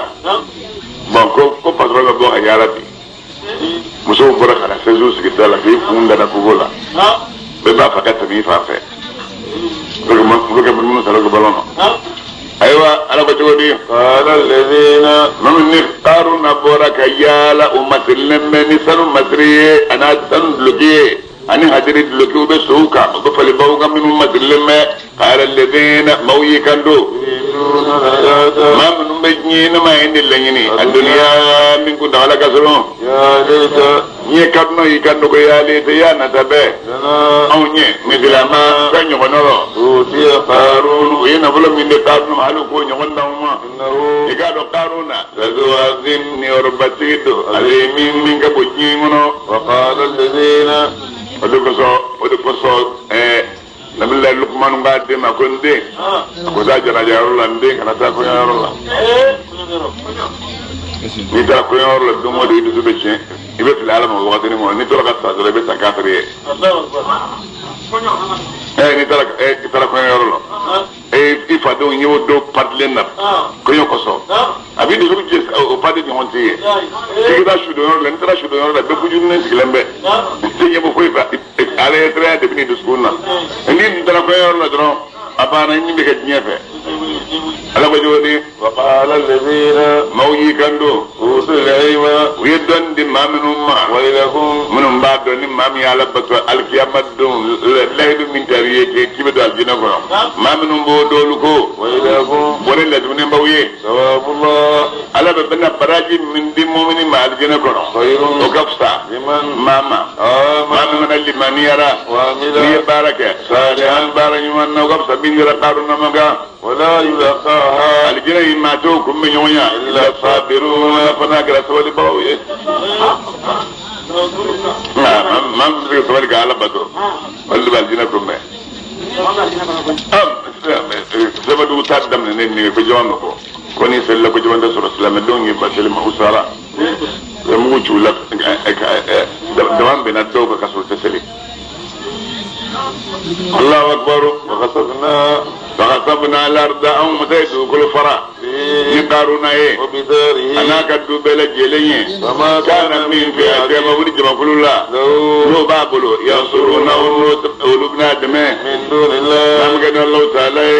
bɔn ko patɔrɔn bɛ bɔ ka yaala bi musow bɔra ka na sɛsiw sigi da la k'i kun dana kogo la bɛɛ b'a fɛ ka tɛmɛ i fan fɛ u bɛ kɛ munumunu salo kɛ balon na ayiwa ala ko cogo di maa min ni Karuna bɔra ka yaala o masirilen bɛ ni sanu masiri ye ani sanu duloki ye ani hadiri duloki u bɛ sow kan u bɛ falibaw kan minnu masirilen bɛ qala alladhina maaw y'i kan don maa minnu bɛ ɲɛnama ye de laɲini a duniya min kuntaala ka surun n ye kaduna y'i kan dogo ya leta ya nata bɛɛ anw ye misilama fɛn ɲɔgɔn rɔ Karun u ye nafolo min di Karuna ma hali k'o ɲɔgɔn d'anw ma i k'a dɔn Karuna lazuwazin niyɔrɔbatigi don ale ye min ka bon diɲɛ kɔnɔ o de kosɔn Nabila Lukumanu k'a den ma ko n den a ko taa janaja yɔrɔ la n den kana taa kɔɲɔyɔrɔ la n'i taara kɔɲɔyɔrɔ la don o don i dusu bɛ tiɲɛ i bɛ fili Ala ma wagatinin kɔnɔ n'i tora ka sa dɔrɔn i bɛ sa kafiri ye n'i taara i taara kɔɲɔyɔrɔ la i fadenw y'o dɔw patilen na kɔɲɔ kosɔn a b'i dusu jɛ o pati ɲɔgɔn tɛ ye k'i ka taa sudonyɔrɔ la n'i taara sudonyɔrɔ la bɛɛ kujurunin sigilen bɛ i tɛ ɲɛbɔ foyi fɛ ala ye siranya de bɛ n'i dusukun na n'i taara kɔɲɔyɔrɔ la dɔrɔn a banna i ni bɛ kɛ diɲɛ fɛ ala ko cogo di maaw y'i kan don u ye dɔnni di maa minnu ma minnu b'a dɔn ni maa min y'ala bato alikiyama don layidu min tar'i ye k'i bɛ don alijinɛ kɔnɔ maa minnu b'o dɔwlu ko bɔnɛ ladumuni b'aw ye ala bɛ bɛna baraji min di mumini ma alijinɛ kɔnɔ o ka fisa maa ma maa min mana limaniyara n'i ye baara kɛ salihan baara ɲuman na o ka fisa min kɛra Karuna ma kan alijinɛ in maa t'o kun bɛ ɲɔgɔn ya illa sabiruna fo n'a kɛra sabalibagaw ye nka maa min bɛ se ka sabali ka ala bato olu de bɛ alijinɛ kunbɛn. Sɛbɛndugu ta daminɛ ne nin ye ko jama bɛ bɔ ko ni selila ko jama tɛ sɔrɔ silamɛdenw ye ba seli ma u sara u ye mugu ci u la dama bɛnna dɔw kan ka sɔrɔ u tɛ seli. Allahu akbar wa al-arda anw masa ye dugukolo fara ni Karuna ye a n'a ka du bɛɛ lajɛlen ye kana min fɛ a tɛ ma wuli jamakulu la n'o b'a bolo yansuruna olu bɛna dɛmɛ n'an bɛ kɛ ni Alahu taala ye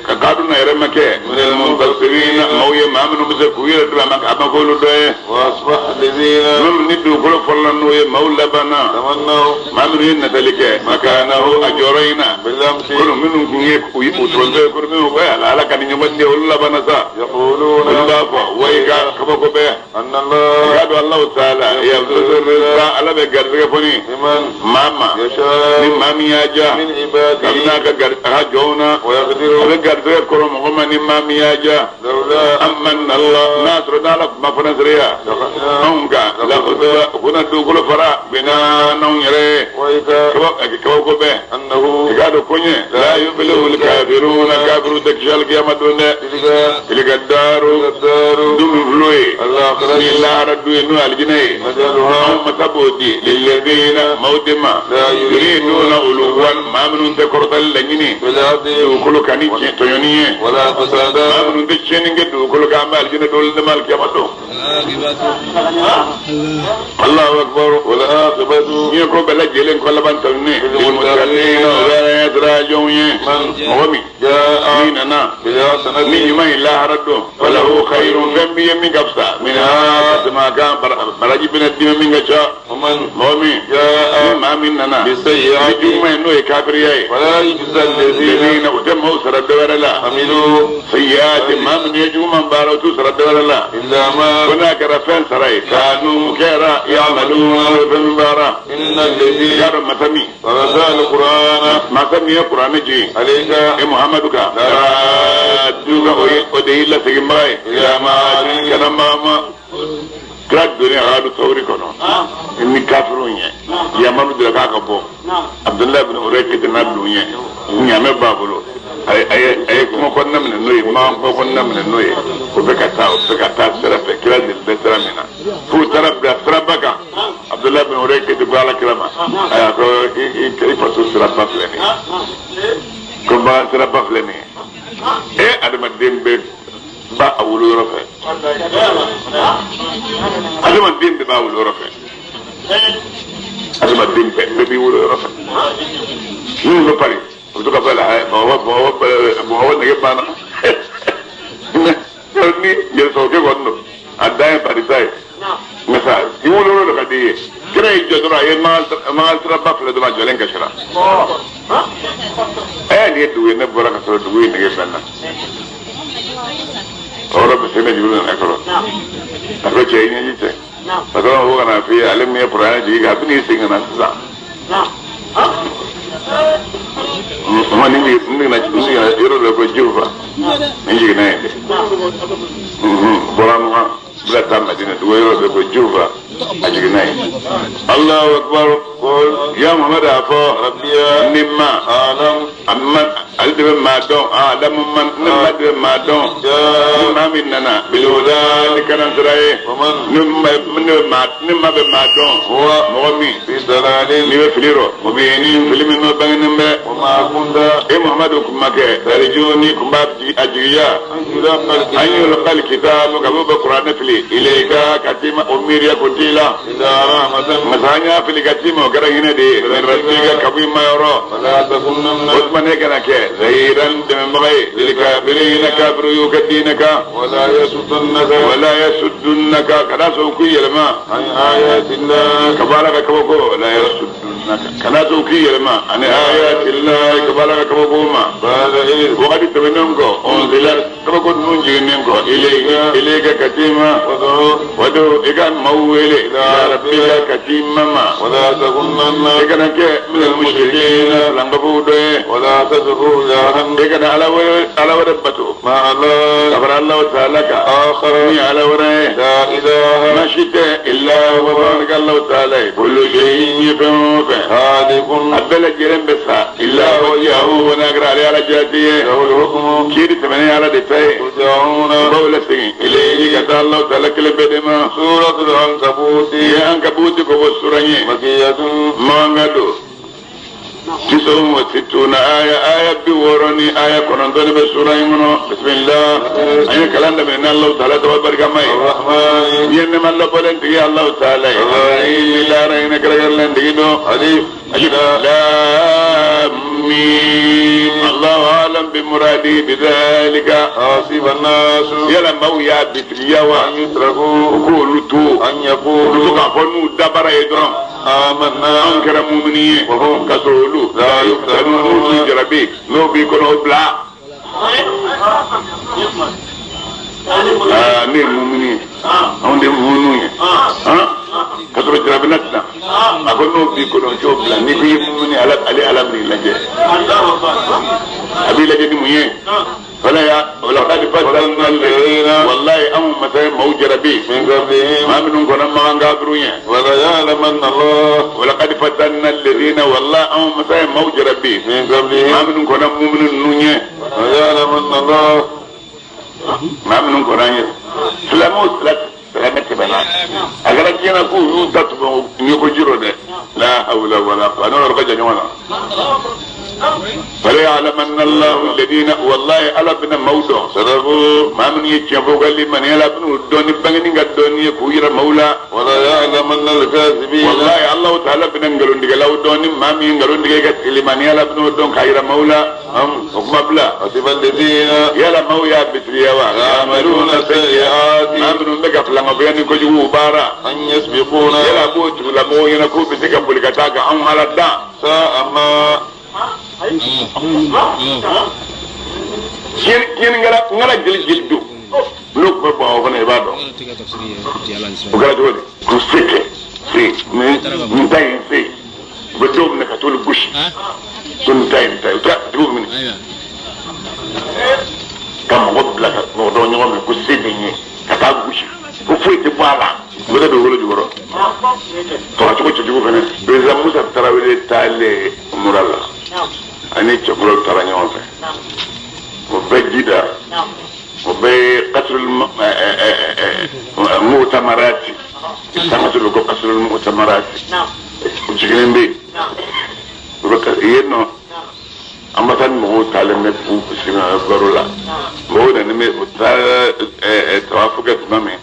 ka Karuna yɛrɛ ma kɛ minal-muntasirin maaw ye maa minnu bɛ se k'u yɛrɛ dɛmɛ a ma k'olu dɔ ye minnu ni dugukolo fɔlɔla n'o ye maaw labanna maa minnu ye natali kɛ makanahu a jɔyɔrɔ in na kono minnu tun ye u tɔntɔ ye kono minnu ko ala ka ni ɲɔgɔn di olu labanna sa olu b'a fɔ wa i ka kabako bɛɛ i k'a dɔn Alahu taala ala bɛ garisɛgɛ fɔni maa ma ni maa min y'a diya kabini a ka jɔnw na a bɛ garisɛgɛ kɔrɔ mɔgɔ ma ni maa min y'a diya amanna Allah n'a sɔrɔ n'ala tun ma fana seereya anw kan kuna dugukolo fara bina n'anw yɛrɛ ye kabako bɛɛ i k'a dɔn ko ɲɛ la yuflihul kafiruna kafiru tɛ kisi alikiyama don dɛ tilka daaru du min fil'o ye ni lahara du ye n'o ye alijinɛ ye anw masa b'o di lilladina maaw de ma yuriduna uluwan maa minnu tɛ kɔrɔtali laɲini dugukolo kan ni tiɲɛ tɔɲɔni ye maa minnu tɛ tiɲɛni kɛ dugukolo kan an bɛ alijinɛ d'olu de ma alikiyama don. Allahu akbar n ye ko bɛɛ lajɛlen kɔ laban tɔni lilmuttaqina o bɛ ala ɲɛsiran jɔnw ye mɔgɔ min min nana ni ɲuman ye lahara don falahu khayrun fɛn b'i ye min ka fisa minha Ka baraji bɛna dimi min ka ca mɔgɔ min ni maa min nana ni juguman ye n'o ye kafiriya ye o tɛ maaw sara dɔ wɛrɛ la sayyi'ati maa minnu ye juguman baara o t'u sara dɔ wɛrɛ la ko n'a kɛra fɛn sara ye kanu kɛra ya'maluna fɛn min baara i y'a dɔn masa min masa min ye kuranɛ jigin e Muhamadu kan duga o de y'i laseginbaga ye kana maa ma kira donnen Aradu Sawuri kɔnɔ ni kafiriw ɲɛ yamaru dira k'a ka bɔ Abudulayi bin Urayqit n'a don ɲɛ ɲaamɛ b'a bolo a ye kungo kɔnɔna minɛ n'o ye makan kungo kɔnɔna minɛ n'o ye o bɛ ka taa o bɛ ka taa sira fɛ kira deli bɛ sira min na f'u taara bila siraba kan Abudulayi bin Urayqit ko Ala kira ma a ko i faso siraba filɛ nin ye ko bagan siraba filɛ nin ye e adamaden bɛ ba a wolo yɔrɔ fɛ adamaden bɛɛ b'a wolo yɔrɔ fɛ adamaden bɛɛ b'i wolo yɔrɔ fɛ minnu bɛ Paris u bɛ to ka fɔ la Bamakɔ nege banna ni yɛrɛsɔrɔkɛ kɔni don a dan ye Paris ta ye nka sa i wolo yɔrɔ de ka di i ye kira y'i jɔ dɔrɔn a ye makan siraba filɛ dɔrɔn a jɔlen kasira ɛ nin ye dugu ye ne bɔra ka sɔrɔ dugu in nege bɛ n na o yɔrɔ bɛ se ne juru nana kɔrɔ a ko cɛ i ɲɛji tɛ patɔrɔn ko ka na f'i ye ale min ye kuranɛ jigin kan a bɛ n'i segin ka na sisan ni jiginna yɔrɔ dɔ ko Jufa ni jiginna yen dɛ bɔra Makan bila taa Madina dugu yɔrɔ dɔ ko Jufa a jiginna yen Allahu akbar ya Muhammad a fɔ ni ma ale de bɛ maa dɔn alamu man ne ma de bɛ maa dɔn ni maa min nana bilhuda ni kanansira ye ni ma bɛ maa dɔn mɔgɔ min n'i bɛ fili rɔ o bɛ ni fili min n'o bangenen bɛ e Muhammadu kun ma kɛ tariju ni kun b'a a jigiya an yulqal kitabu ka bɔ bɛ kuranɛ fili ilayka ka t'i ma o miiriya ko t'i la masa an y'a fili ka t'i ma o kɛra hinɛ de ye rabbika ka bɔ i ma yɔrɔ o tuma ne kana kɛ zahiran dɛmɛbaga ye lilkafirina kafiru y'u ka diinɛ kan wala yasuddunaka kana sɔn k'i yɛlɛma ka bɔ Ala ka kabako wala yasuddunaka kana sɔn k'i yɛlɛma ani ayatillahi ka bɔ Ala ka kabako ma wagati tɛmɛnen kɔ unzila kabako ninnu jiginnen kɔ ilayka ka t'i ma wadu i ka maaw wele ila rabbika ka t'i ma ma i kana kɛ minal mushrikina filankafow dɔ ye i kana ala wɛrɛ bato ka fara Alahu taala kan ni ala wɛrɛ ye ma si tɛ illa huwa Alahu taala ye kullu shay'in ye fɛn o fɛn a bɛɛ lajɛlen bɛ sa illa wajhahu n'a kɛra ale Ala jati ye kiiri tɛmɛnen Ala de ta ye u b'aw lasegin ilayhi ka taa Alahu taala kelen bɛɛ de ma i ye Ankabuti ko bɔ sura ye Makan don tis'un wa sittuna aya aya 69 aya 9 bɛ sura in kɔnɔ bisimilah an ye kalan daminɛ ni Alahu taala tɔgɔ barikama ye i ye nɛɛma labɔlen tigi Alahu taala ye arahimi lahara hinɛ kɛrɛnkɛrɛnlen tigi don alif lam mim Allahu a'lam bi muradi bi dhalika yala maaw y'a bisigiya wa u k'olu to u to k'a fɔ n'u dabara ye dɔrɔn anw kɛra mumini ye ka sɔrɔ olu n'u jarabi n'o b'i kɔnɔ o bila ne ye mumini ye anw de ye muminiw ye ka sɔrɔ jarabi na tɛna a ko n'o b'i kɔnɔ o bila n'i ko i ye mumini ale Ala b'i lajɛ a b'i lajɛ ni mun ye walaqad fatanna alladhina wallahi anw masa ye maaw jarabi maa minnu kɔnɔ makan kafiru ye walaqad fatanna alladhina wallahi anw masa ye maaw jarabi maa minnu kɔnɔ mumini ninnu ye maa minnu kɔnɔ an ye silamɛw silamɛ tɛmɛna a kɛra diɲɛ na k'u y'u ta tugu ɲɛko jiro dɛ la hawla wala quwwata n'o yɔrɔ ka jan ɲɔgɔn na falaya'lamanna Allahu alladhina wallahi Ala bɛna maaw dɔn sadaqu maa minnu ye tiɲɛ fɔ u ka limaniya la a bɛn'u dɔn ni bangeni ka dɔnni ye k'u yira maaw la wallahi Allahu ta'ala bɛna nkalontigɛlaw dɔn ni maa min ye nkalon tigɛ i ka limaniya la a bɛn'o dɔn k'a yira maaw la o kuma bila yala maaw y'a bisigiya wa maa minnu bɛ ka filankafoya munafiya ni kojugu baara an yasbiquna yala b'o tigilamɔgɔw ɲɛna k'u bɛ se ka boli ka taa ka anw ala dan sa'a ma tiɲɛni ŋala jeli jeli don n'o tun bɛ bɔn o fana i b'a dɔn o kɛra cogo di k'u se kɛ se nin ta ye se u bɛ dɔw minɛ ka t'olu gosi ko nin ta ye nin ta ye u t'a tigiw minɛ ka mɔgɔ bila ka mɔgɔ dɔw ɲɔgɔn minɛ ko se bɛ n ye ka taa gosi ko foyi tɛ bɔ a la u bɛ taa dugukolo jukɔrɔ fagacogo cɛjugu fana président Musa Tarawele taalen mura la ani cɛkɔrɔbaw taara ɲɔgɔn fɛ o bɛɛ ji da o bɛɛ kasirul mutamarati sangaso ko kasirul mutamarati o jiginnen bɛ yen o bɛ yen nɔ ambassade mɔgɔw taalen bɛ k'u bisimila baro la mɔgɔw nana bɛ u taara tawafu kɛ tuma min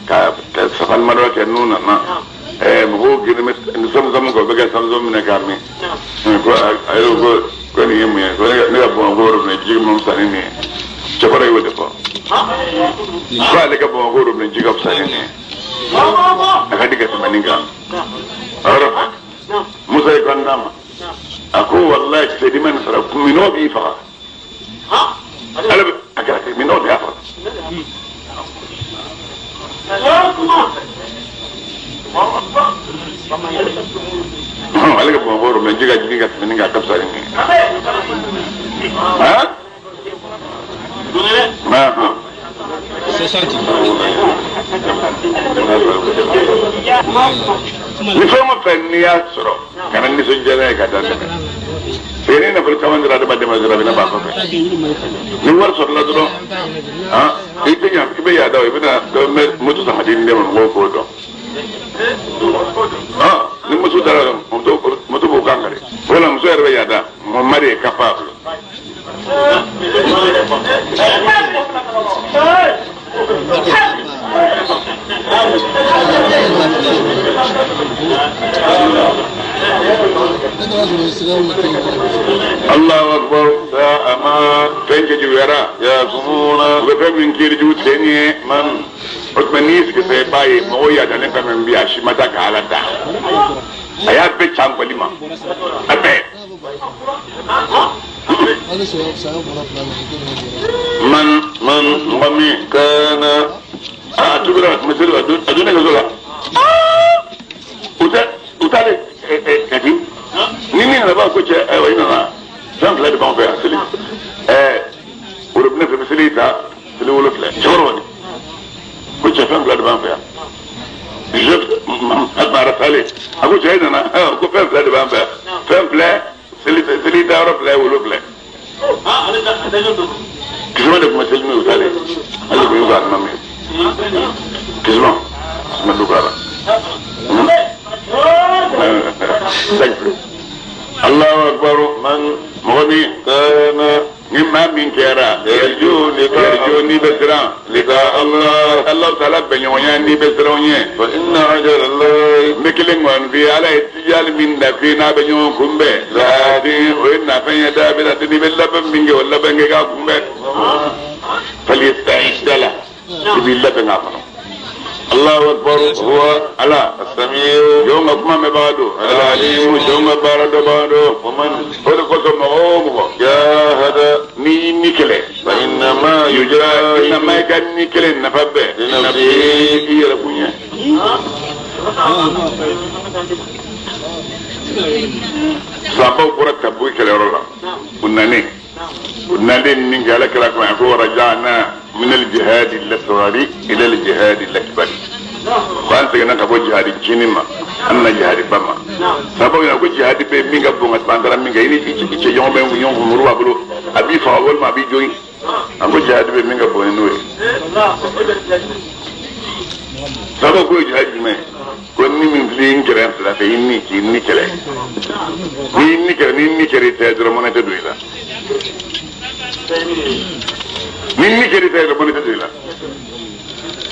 ka safa ni marwa kɛ n'u nana mɔgɔw girin bɛ zamzam kɛ u bɛ ka zamzam minɛ k'a min ko ayi ko nin ye mun ye ko ne ka Bamakɔ robinet ji ma fisa ni nin ye cɛkɔrɔba y'o de fɔ ko ale ka Bamakɔ robinet ji ka fisa ni nin ye a ka di ka tɛmɛ nin kan a yɔrɔ Musa ye kan d'a ma a ko walayi sɛdima nin sara minɔgɔ b'i faga ala bɛ a kɛra ten minɔgɔ de y'a faga ale ka Bamakɔ robinet ji ka jigin ka tɛmɛ nin kan a ka fisa ni nin ye han ni fɛn o fɛn n'i y'a sɔrɔ kana nisɔndiya n'a ye ka da tɛmɛ parce que ni nafolo caman dira adamaden ma dɔrɔn a bɛna ban kɔfɛ ni wari sɔrɔla dɔrɔn i tɛ ɲa i bɛ yaada o i bɛna moto san ka di den ma mɔgɔw k'o dɔn ni muso taara moto b'o kan kari wala muso yɛrɛ bɛ yaada mon mari est capable. Allahu akbar sa'a ma fɛn cɛjuguyara yahkumuna u bɛ fɛn min kiiri jugu tigɛ nin ye man o tuma n'i y'i sigi i b'a ye mɔgɔw yaadalen fɛn fɛn bɛ yen a si ma taa ka Ala da a y'a bɛɛ ca nkɔli ma a bɛɛ man man mɔgɔ min kana a tubira misiri a donna kaso la u taalen Kati ni min nana b'a ko cɛ ayiwa i nana fɛn fila de b'anw fɛ yan seli worobinɛ fɛ bɛ seli ta seli 7 cɛkɔrɔba de ko cɛ fɛn fila de b'an fɛ yan mara taalen a ko cɛ i nana ko fɛn fila de b'an fɛ yan fɛn filɛ seli ta yɔrɔ filɛ 7 kisima de tun bɛ seli n'u taalen ale tun y'u ka alimami ye kisima kisima dugara Allahu akbar man mɔgɔ min kana ni maa min kɛra yarju yarju n'i bɛ siran liqa Allah Allah taala bɛnɲɔgɔnya n'i bɛ siran o ɲɛ fa inna ajala Allah n bɛ kelen kɔni f'i ye Ala ye tijali min da f'i ye n'a bɛ ɲɔgɔn kunbɛn laadi o ye nafɛn ye da bɛ na n'i bɛ labɛn min kɛ o labɛn kɛ k'a kunbɛn falyasta'id la i b'i labɛn k'a kɔnɔ. Allahu akbar huwa ala as-sami'u jɔn ka kuma mɛnbaga don al-alimu jɔn ka baara dɔnbaga don wa man o de kosɔn mɔgɔ o mɔgɔ jahada n'i y'i ni kɛlɛ fa innama yujahidu innama i ka ni kɛlɛ nafa bɛɛ li nafsihi i yɛrɛ kun ye. Sabaw bɔra Tabuki kɛlɛyɔrɔ la u nanen min kɛ Ala kira ko a ko raja'na min al-jihadi al-asghari ila al-jihadi al-akbari ko an seginna ka bɔ jihadi jini ma an na jihadi ba ma sababu ko jihadi bɛ min ka bon ka tɛmɛ an taara min kɛ i ni i cɛ ɲɔgɔn bɛ ɲɔgɔn kun muru b'a bolo a b'i faga walima a b'i jogin a ko jihadi bɛ min ka bon ni n'o ye sababu ko ye jihadi jumɛn ko ni min filɛ n kɛrɛ fila fɛ i ni k'i ni kɛlɛ n'i ni kɛlɛ n'i ni kɛlɛ i tɛ dɔrɔn mɔnɛ tɛ don i la ni ni kɛlɛ tɛ dɔrɔn mɔnɛ tɛ don i la.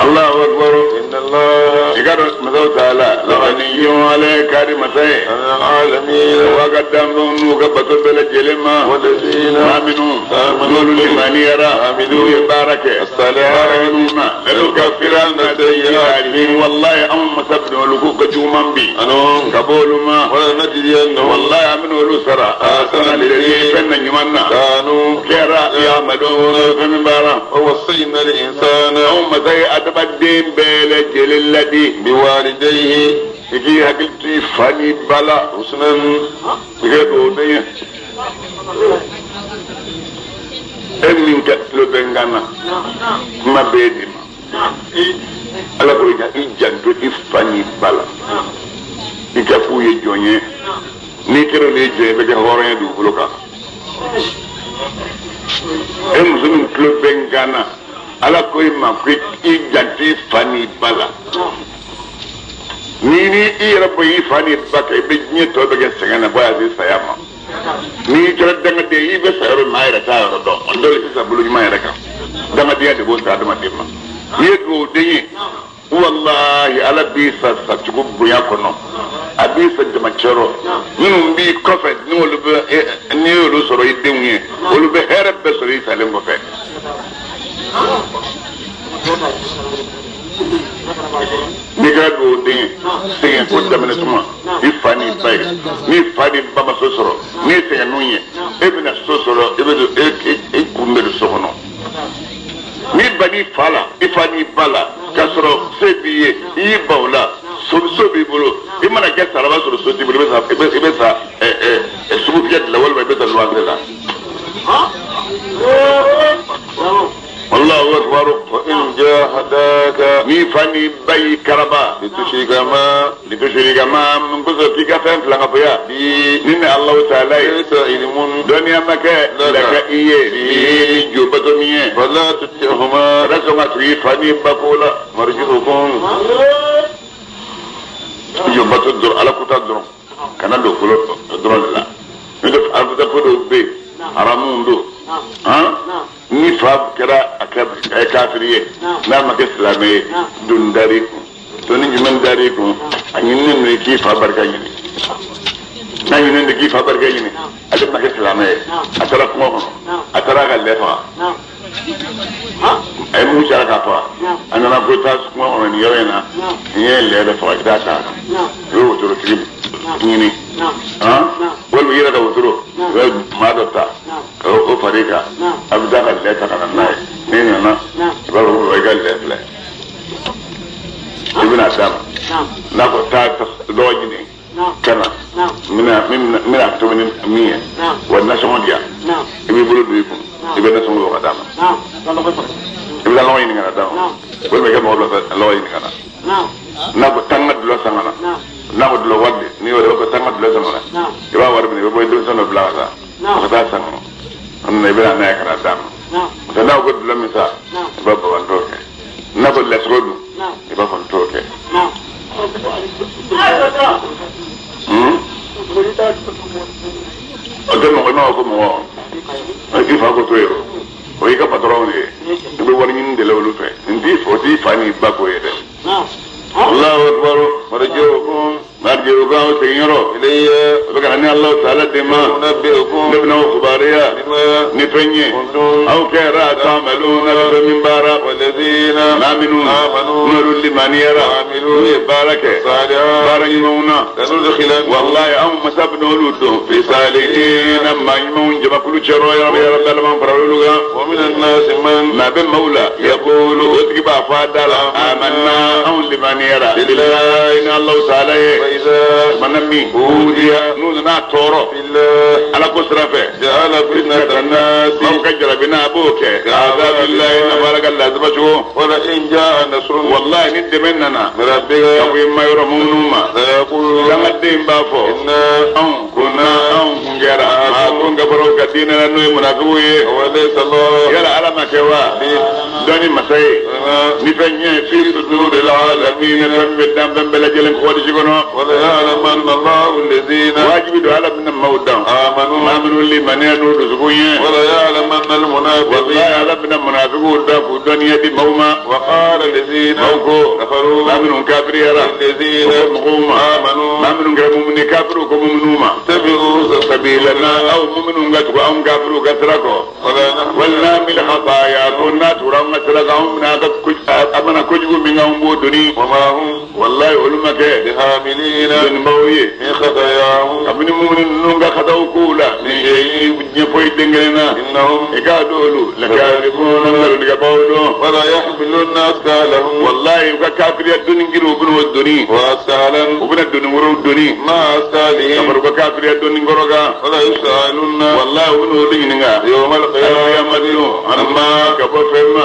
Allahu akbar inna Allah i ka dɔn masaw taala laghaniyyun ale kari masa ye 'anil 'alamin wa ka danfɛnw n'u ka bato bɛɛ lajɛlen ma walladhina maa minnu n'olu limaniyara n'u ye baara kɛ as-salihat baara minnu na lalukaffiranna sayyi'atihim salihin wallahi anw masa bɛna olu k'u ka juguman bi ka bɔ olu ma wallahi an bɛna olu sara fɛn na ɲuman na kɛra ya'maluna fɛn min baara anw masa ye adamaden bɛɛ lajɛlen ladi biwalidayhi i k'i hakili to i fa n'i ba la i kɛ dugawu den ye e min ka tulo bɛ n kan na kuma bɛɛ di ma ala ko i janto i fa n'i ba la i ka k'u ye jɔn ye n'i kɛra olu ye jɔn ye i bɛ kɛ hɔrɔn ye dugukolo kan e muso min tulo bɛ n kan na ala ko i ma ko i janto i fa n'i ba la ni ni i yɛrɛ bɔ i fa n'i ba kan i bɛ diɲɛ tɔ bɛ kɛ sɛgɛn na fo y'a se saya ma n'i kɛra dangaden i bɛ sa yɔrɔ min a yɛrɛ t'a yɔrɔ dɔn o dɔw sisan bolo ɲuman yɛrɛ kan dangadenya de b'o sa adamaden ma n'i ye dugawuden ye walahi ala b'i sa sacogo bonya kɔnɔ a b'i sa jamacɛrɔ minnu b'i kɔfɛ n'olu bɛ n'i y'olu sɔrɔ i denw ye olu bɛ hɛrɛ bɛɛ sɔrɔ i salen kɔfɛ. N'i kɛra dugawuden ye sɛgɛn ko daminɛ tuma i fa n'i ba ye n'i fa n'i ba ma so sɔrɔ n'i sɛgɛn n'u ye e bɛna so sɔrɔ e bɛ don e kun bɛ don so kɔnɔ n'i ba n'i fa la i fa n'i ba la k'a sɔrɔ se b'i ye i y'i ban o la so b'i bolo i mana kɛ saraba sɔrɔ so t'i bolo i bɛ sa sugu fiyɛ de la walima i bɛ sa luwanse la. Allahu akbar wa in jahadaka ni fa ni ba y'i karaba litushrika ma n ko k'i ka fɛn fila ka fɔ ya ni ni Allahu ta'ala ye dɔnniya ma kɛ laka i ye ni jo bato min ye fala tuti'huma kana sɔn ka tugu i fa ni ba ko la marji'ukum jo bato dɔrɔn ala ko ta dɔrɔn kana don kolo dɔrɔn de la n'o tɛ ala ko dɔw bɛ yen haramu don ni fa kɛra a kafiri ye n'a ma kɛ silamɛ ye don dar'i kun doni jumɛn dar'i kun a ɲininen don i k'i fa barika ɲini n'a ɲininen don k'i fa barika ɲini ale ma kɛ silamɛ ye a taara kungo kɔnɔ a taara a ka lɛ faga a ye mugu ci a la k'a faga a nana ko taa kungo kɔnɔ nin yɔrɔ in na nin ye lɛ dɔ faga i t'a ta i bɛ wotorotigi ɲini walima i yɛrɛ ka wotoro i bɛ maa dɔ ta ka o far'i kan a bɛ taa ka lɛ ta ka na n'a ye n'i nana i b'a fɔ ko i ka lɛ filɛ i bɛna d'a ma n'a ko taa dɔgɔ ɲini ka na n bɛna tobi ni min ye wa nasɔngɔ di yan i b'i bolo don i kun i bɛ nasɔngɔ bɔ ka d'a ma i bɛ taa lɔgɔ ɲini ka na d'a ma walima i ka mɔgɔ bila lɔgɔ ɲini ka na n'a ko taa n ka dulɔ san ka na n'a ko dulɔ wari de n'i y'o de ko taa n ka dulɔ san ka na i b'a wari minɛ i bɛ bɔ i denmisɛn dɔ bila ka taa o ka taa san ka na i bɛ na n'a ye ka na d'a ma parce que n'a ko dulɔ min sa i b'a fɔ n t'o kɛ n'a ko lɛsogo dun i b'a fɔ n t'o kɛ. O tɛ mɔgɔ i m'a fɔ ko mɔgɔ i fa ko to yen o y'i ka patɔrɔnw de ye i bɛ wari ɲini de la olu fɛ n t'i o t'i fa n'i ba ko ye dɛ. Allahu akbar marji'ukum marji'ukum aw seginyɔrɔ ilayya o bɛ ka na ni Allahu ta'ala de ma unabbi'ukum ne bɛna aw kibaruya ni fɛn ye aw kɛra ta'maluna bɛ fɛn min baara walladhina maa minnu amanu n'olu limaniyara n'u ye baara kɛ baara ɲumanw na wallahi anw masa bɛna olu don fi salihina maa ɲumanw jamakulu cɛrɔ yɔrɔ yɔrɔ bɛɛ fara olu kan wa minan nasi man maa bɛ maaw la yaqulu o tigi b'a fɔ a da la amanna anw limaniyara billahi ni Allahu ta'ala ye mana min udiya n'u nana tɔɔrɔ ala ko sira fɛ ja'ala fitnatan nasi aw ka jarabi n'a b'o kɛ azabillahi na baara ka lazaba cogo wala in ja'a nasrun wallahi ni dɛmɛ nana min rabbika ka bɔ i ma yɔrɔ minnu ma dangaden b'a fɔ anw kunna anw kun kɛra maa ko n ka bɔra ka diinɛ la n'o ye munafigiw ye walaysa Allah yala ala ma kɛ wa dɔnni masa ye ni fɛn ɲɛ fi suduril alamin fɛn bɛ dan fɛn bɛɛ lajɛlen kɔgɔdisi kɔnɔ وَلَيَعْلَمَنَّ اللَّهُ الَّذِينَ wajibi don ala bɛna maaw dan آمنوا maa minnu limaniya n'u dusukun ye وَلَيَعْلَمَنَّ الْمُنَافِقِينَ wallahi ala bɛna munafigiw da k'u dɔnniya di maaw ma وَقَالَ الَّذِينَ كفروا ما منهم كافر يرى الذين آمنوا ما منهم غير مؤمن كافر ومؤمنون اتبعوا سبيلنا أو مؤمنون قد أو كافر كسركو ولا من خطايا كنا ترى مسرقهم أمنا كجوا منهم بودني وما هم والله علمك بحاملين من موي من خطاياهم أمن مؤمنون خطاو كولا من شيء يفوي دعنا إنهم إكادولو لكاذبون لكبولو ولا يحملون أثقالهم والله كافر يدون إنجلو وبنو الدني وأثقالا وبن الدني ورو الدني ما أثقالهم كفروا كافر يدون إنجروكا ولا يسألون والله وبنو ديننا يوم القيامة عما كفر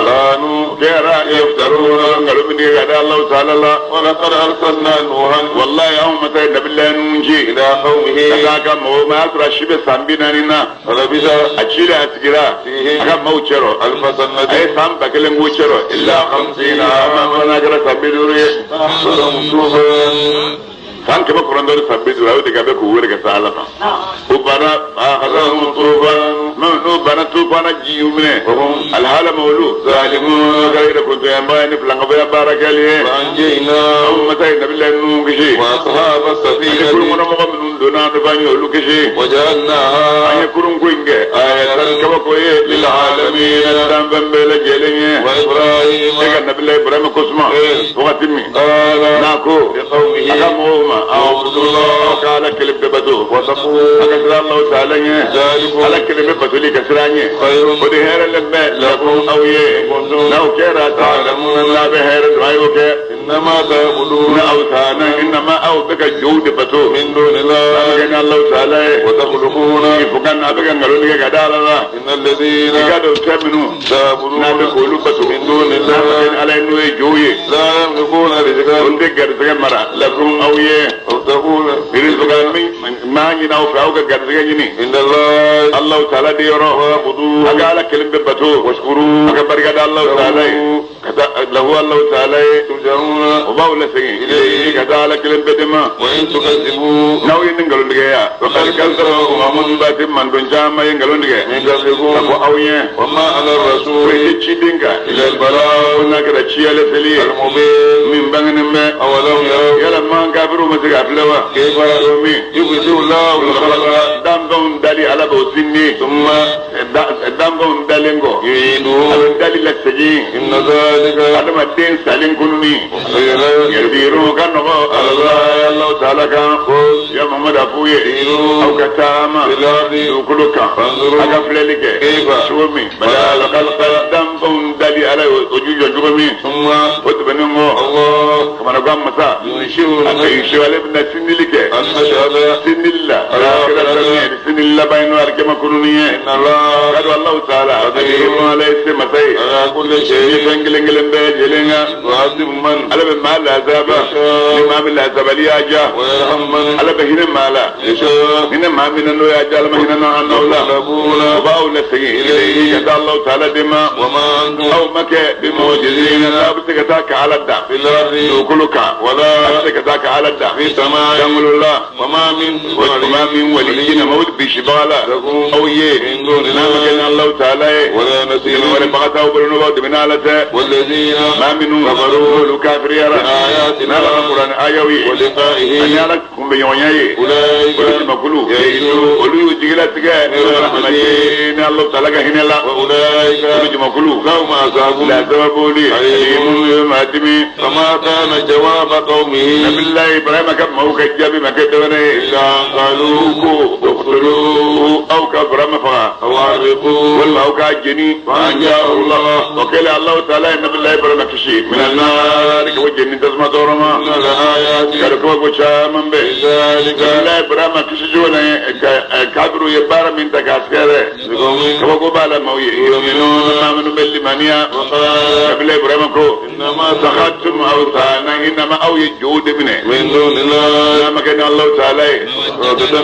كانوا كيرا يفترون قالوا من هذا الله تعالى ولقد أرسلنا نوحا والله يوم متى بالله ننجي إلى قومه كذاك ما أسرى شبه سامبينا نينا فلبث أشيل أسكرا أكا موشرو ألف سنة أي سام بكلم موشرو إلا 50 عاما ونقرأ سبيلوري كان كما قرآن دور سبيل رأيو دي كابي كووري كسالة وبانا آخذهم طوفان منو بانا طوفان جيو منه الحالة مولو ظالمون غير كنت ينبعني فلنقبيا بارك لي وأنجينا أمتي نبي الله نوكشي وأصحاب السفينة كل من مقام دونا نباني أولوكشي وجعلناها أن يكون كوينك آية كما كوي للعالمين دام بلا جيلين وإبراهيم نبي الله إبراهيم كسما وقتمي ناكو لقومه أكمهما أعبد الله قال كلم ببدو وتقوا أكثر الله تعالى على كلمة بدولي كسراني خير ودهير لما لكم أويه لو كيرا تعلمون لا بهير دعيوك إنما تعبدون أوثانا إنما أو بك جود بتو من دون الله أبكنا الله تعالى وتخلقون فكان أبكنا قالوا لك كدارا إن الذين كادوا تؤمنوا تعبدون نبي بتو من دون الله على إنه جوي لا يملكون رزقا كنت قرزق مرة لكم أويه وتقول رزقا ما يناو فاوك قرزق يني إن الله الله تعالى ديرو وعبدوه أقال كلمة بتو واشكروه أكبر الله تعالى له الله تعالى ترجعون وباول سجين إليه كذا كلمة بدما وإن تكذبوا ناوي نقولون لك وقد كذبوا أمم بات من دون جامع يقولون لك من قبلكم أوين وما على الرسول ويتشيدينك إلى البلاغ ونكر الشيء لسلي المبين من بين ما أولم يروا يلا ما كافروا مسك أفلوا كيف يبدئ الله الخلق دام دالي على بوسيني ثم دام دالينغو يعيدوه دالي لسجين إن ذلك هذا ما دين سالين كنوني يديرو كانوا الله الله تعالى كان يا محمد أبوي أو كتاما وكلك أكفلك كيف شومي بلا الخلق دام دالي على وجوج جومي ثم وتبنمو الله كما نقام مساء ينشئ على ابن سنلك النشأة سن الله سن الله بينه أركما كنونية إن الله قالوا الله تعالى قدير على مساء على كل شيء ينقل بجلنا وعذب من على ما العذاب لما بالعذاب لي أجا ويرحم من على بهنا ما لا يشاء هنا ما من إنه يا جال ما هنا ما أنه لا وباو لسجين إليه كذا الله تعالى دما وما أنتم أو مك بموجزين لا بسكتاك على الدع في الأرض وكلك ولا بسكتاك على الدع في السماء يقول الله وما من وما من ولي موت بشبالة أو يه من دون الله الله تعالى ولا نسير ولا بغتاو بلنو من آلته والذين ما منهم كفروا كافر يرى آياتنا القرآن آيوي ولقائه أن يلكم بيونيي أولئك ولما يئسوا ولو يجيلتك من الله تعالى هنا لا وأولئك ولما لهم عذاب لا سبب لي أليم ما فما كان جواب قومه نبي الله إبراهيم كم موك جابي ما كتبنا إلا أن قالوا اقتلوه أو كبر مفا أو عرقوه ولا أو كجني فأنجاه الله وكل الله تعالى نبي الله إبراهيم كشي من النار كوجني تسمع دورما إن الآيات كركوا كشام به ذلك الله إبراهيم كشي جونا كابرو يبارا من تكاسكره لقوم كوا بالا موي يؤمنون ما من بالمانيا وقال نبي الله إبراهيم كو إنما سخطتم أوثانا إنما أو يجود منه من دون الله نعم كان الله تعالى عقدة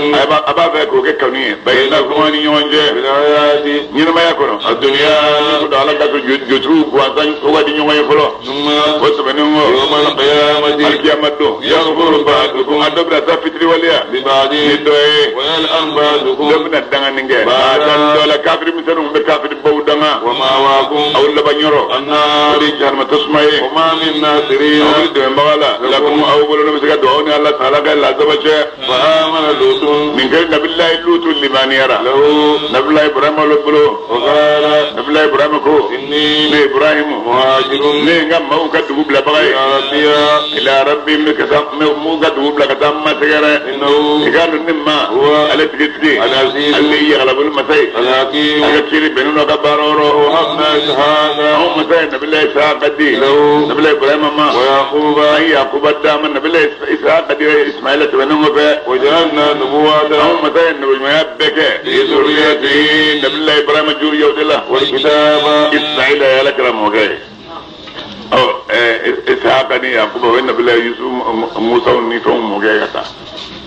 أبا فيكو كوني بينكم أن يونجي بالآيات نينما يكونوا الدنيا يقول على كاكو جترو كوانسان هو دي يوم يفلو ثم وتبنوا يوم القيامة القيامة دون يغفر بعضكم أدبنا تفتري وليا ببعض ويلعن بعضكم دبنا دعانينجا بعد دولا كافر مثلهم بكافر بودنا ومأواكم أو لبنيرو النار جهنم تسمعي وما من ناصرين أو دم بغلا لكم أول نمسك دعوني الله تعالى قال لا زبشة فآمن لوط من غير نبي الله لوط لمن يرى له نبي الله إبراهيم لبلو وقال نبي الله إبراهيم كو إني إبراهيم مهاجر نيجا موكا دوب لبغاي إلى ربي مكسام موكا دوب لكتام ما سجرة إنه قالوا نما هو على تجتي العزيز اللي يغلب المسيح الحكيم أكثر بيننا كبارورو وهبنا إسحاق هم مسيح نبي الله إسحاق قدي له نبي الله إبراهيم ما ويعقوب أي يعقوب الدام نبي الله إسحاق قدي إسماعيل تبنوا في وجعلنا نبوة هم مسيح نبي ما يبكى لذريته نبي الله إبراهيم جوري يودلا والكتاب إسماعيل يا لك رموجاي أو إسحاق يعقوب وإن نبي الله يوسف موسى ونيفهم موجاي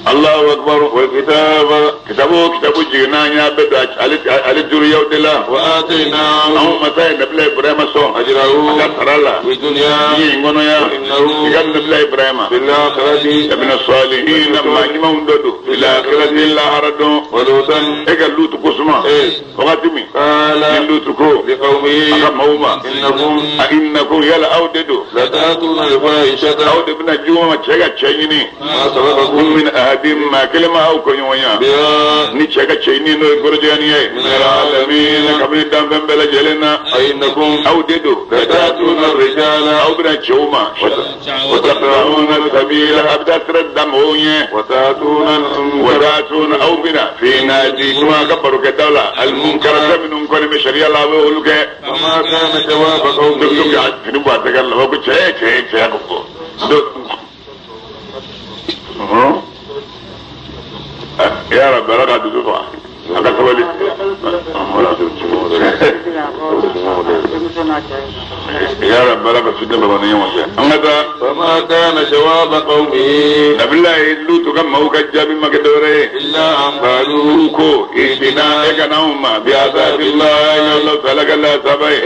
الله أكبر والكتاب كتابه كتابه جينا يا بدر على جوري يودلا وآتيناه هم مسيح نبي الله إبراهيم صون أجره أكثر الله في الدنيا ينغنو يا إنه قال نبي الله إبراهيم في الآخرة من الصالحين ما يمون دودو في الآخرة الله ردو ولوطا إيجا لوط قسما وقتمي قال لوط كو لقومه أكمهما إنكم إنكم يلا أوددو لتأتون الفاحشة أود بنا جوا تشجع تشيني ما سبقكم من أحد ما كلمة أو كنيويا بها نتشجع تشيني نو يقولجاني من العالمين قبل دم بلا جلنا إنكم أوددو لتأتون الرجال أو بنا جوما وتقطعون السبيل أبدا ترد دموية وتأتون المنكر وتأتون أو بنا في نادي ما كبروا كدولة المنكر من كل مشاريع الله ويقولك وما كان جواب قومه يا رب رقع دفع يا رب رقع سيدنا بابا يوم فما كان جواب قومه نبي الله لوط كم هو كجاب ما كدوره إلا أن قالوا كو إتنا إكناهما بعذاب الله إن الله تعالى لا سبي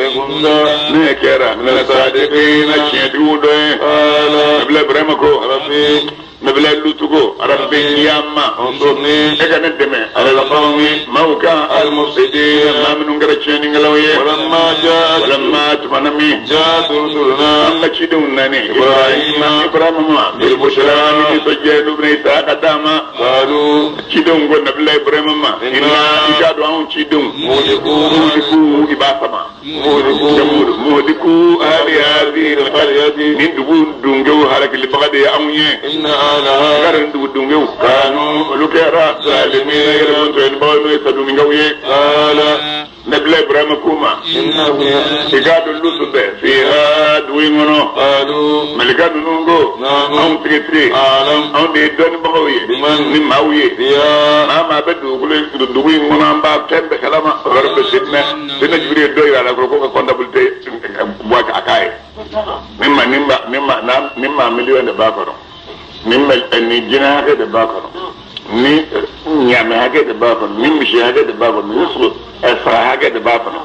نكرا من الصادقين الشهود قال نبي الله إبراهيم كو ربي نبي الله لوط كو ربي ياما انصرني إكنا الدماء على القوم موكا المفسدين ما من غير نغلويه ولما جاءت ولما تمنمي جاءت رسلنا الله تشدونني إبراهيم إبراهيم بالبشرى سجل ابن إسحاق داما قالوا تشدون نبي الله إبراهيم ما إنا إكادوا أن تشدون مهلكو إباسما مهلكو مهلكو أهل هذه القرية من دون دونجو هلك اللي بغد يا أمي إن أهلها كانوا دون دونجو كانوا لكرا ظالمين يرون تنبأ يسدون قال نبي إبراهيم كوما إنه إكادوا اللوط فيها دويمونو قالوا ملكات نونغو نعم أم تري أعلم أم دون بقوي بمن نماوي فيها ما بدو كل دويمونو أم باب كم بكلامه غرب سيدنا سيدنا جبريل دوي على كروكو كونتابلتي بواك أكاي مما نما نما نام نما مليون دباكرو نما نجينا هكذا دباكرو ni nyame hakɛ de b'a kɔnɔ ni misi hakɛ de b'a kɔnɔ ni sogo saga hakɛ de b'a kɔnɔ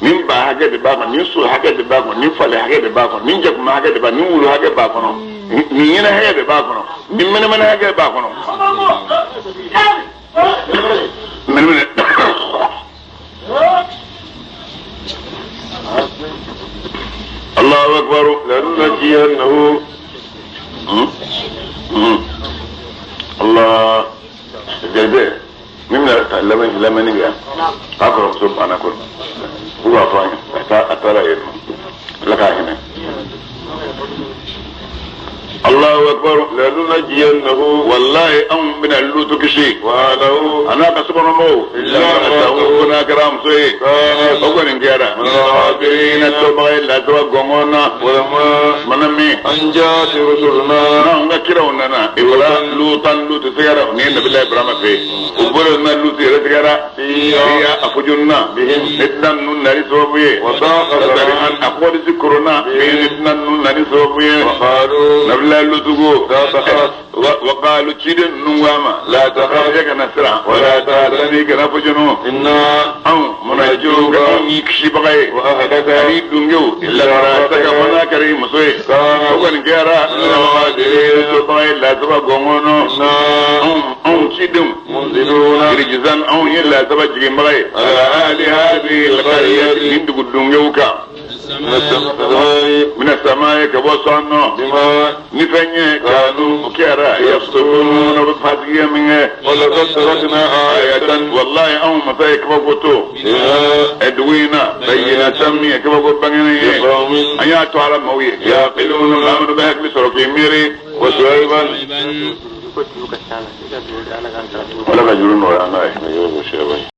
ni ba hakɛ de b'a kɔnɔ ni so hakɛ de b'a kɔnɔ ni fali hakɛ de b'a kɔnɔ ni jakuma hakɛ de b'a ni wulu hakɛ b'a kɔnɔ ni ɲinɛ hakɛ de b'a kɔnɔ ni mɛnɛmɛnɛ hakɛ b'a kɔnɔ mɛnɛmɛnɛ Allahu akbar لننجينه الله جايبه مين لما نيجي اقرا سبحانه كل هو فاهم اترى ايه لك هنا الله اكبر لننجينه والله ام من اللوت كشي وأهله انا كسبنا مو إلا كنا كرام سوي كانت وكن كيرا من الغابرين التوبة لا توغونا ولما منمي أن جاءت رسلنا نعم كيرونا إبراهيم لوطا لوط سيارة نين بالله إبراهيم في وبرنا لوط سيارة فيها أفجنا بهم نتنا نون نري وضاق ذرعا أقوال ذكرنا بهم نتنا نون نري وقالوا نبي الله لوط jugu wa qalu ciden ninnu ko a ma لا تخف e kana siran ولا تحزن ni kana fojonu إنا anw munajjuka anw y'i kisibaga ye وأهلك ani dungew illa imra'ataka fo n'a kɛra i muso ye o kɔni kɛra sobaga ye lasaba gɔngɔnɔ إنا anw cidenw منزلون rijizan anw ye lasaba jiginbaga ye على أهل هذه القرية nin dugu dungew kan من السماء من السماء ka bɔ sɔn nɔ بما ni fɛn ye كانوا o kɛra يفسقون o bɛ fasigiya min kɛ ولقد تركنا آية wallahi anw masa ye kabako to فيها ɛ dugu in na بينة min ye kabako bangenen ye لقوم an y'a to ala maaw ye يعقلون maa minnu bɛ hakili sɔrɔ k'i miiri وشعيبا Ala ka juru nɔgɔya an n'a ye.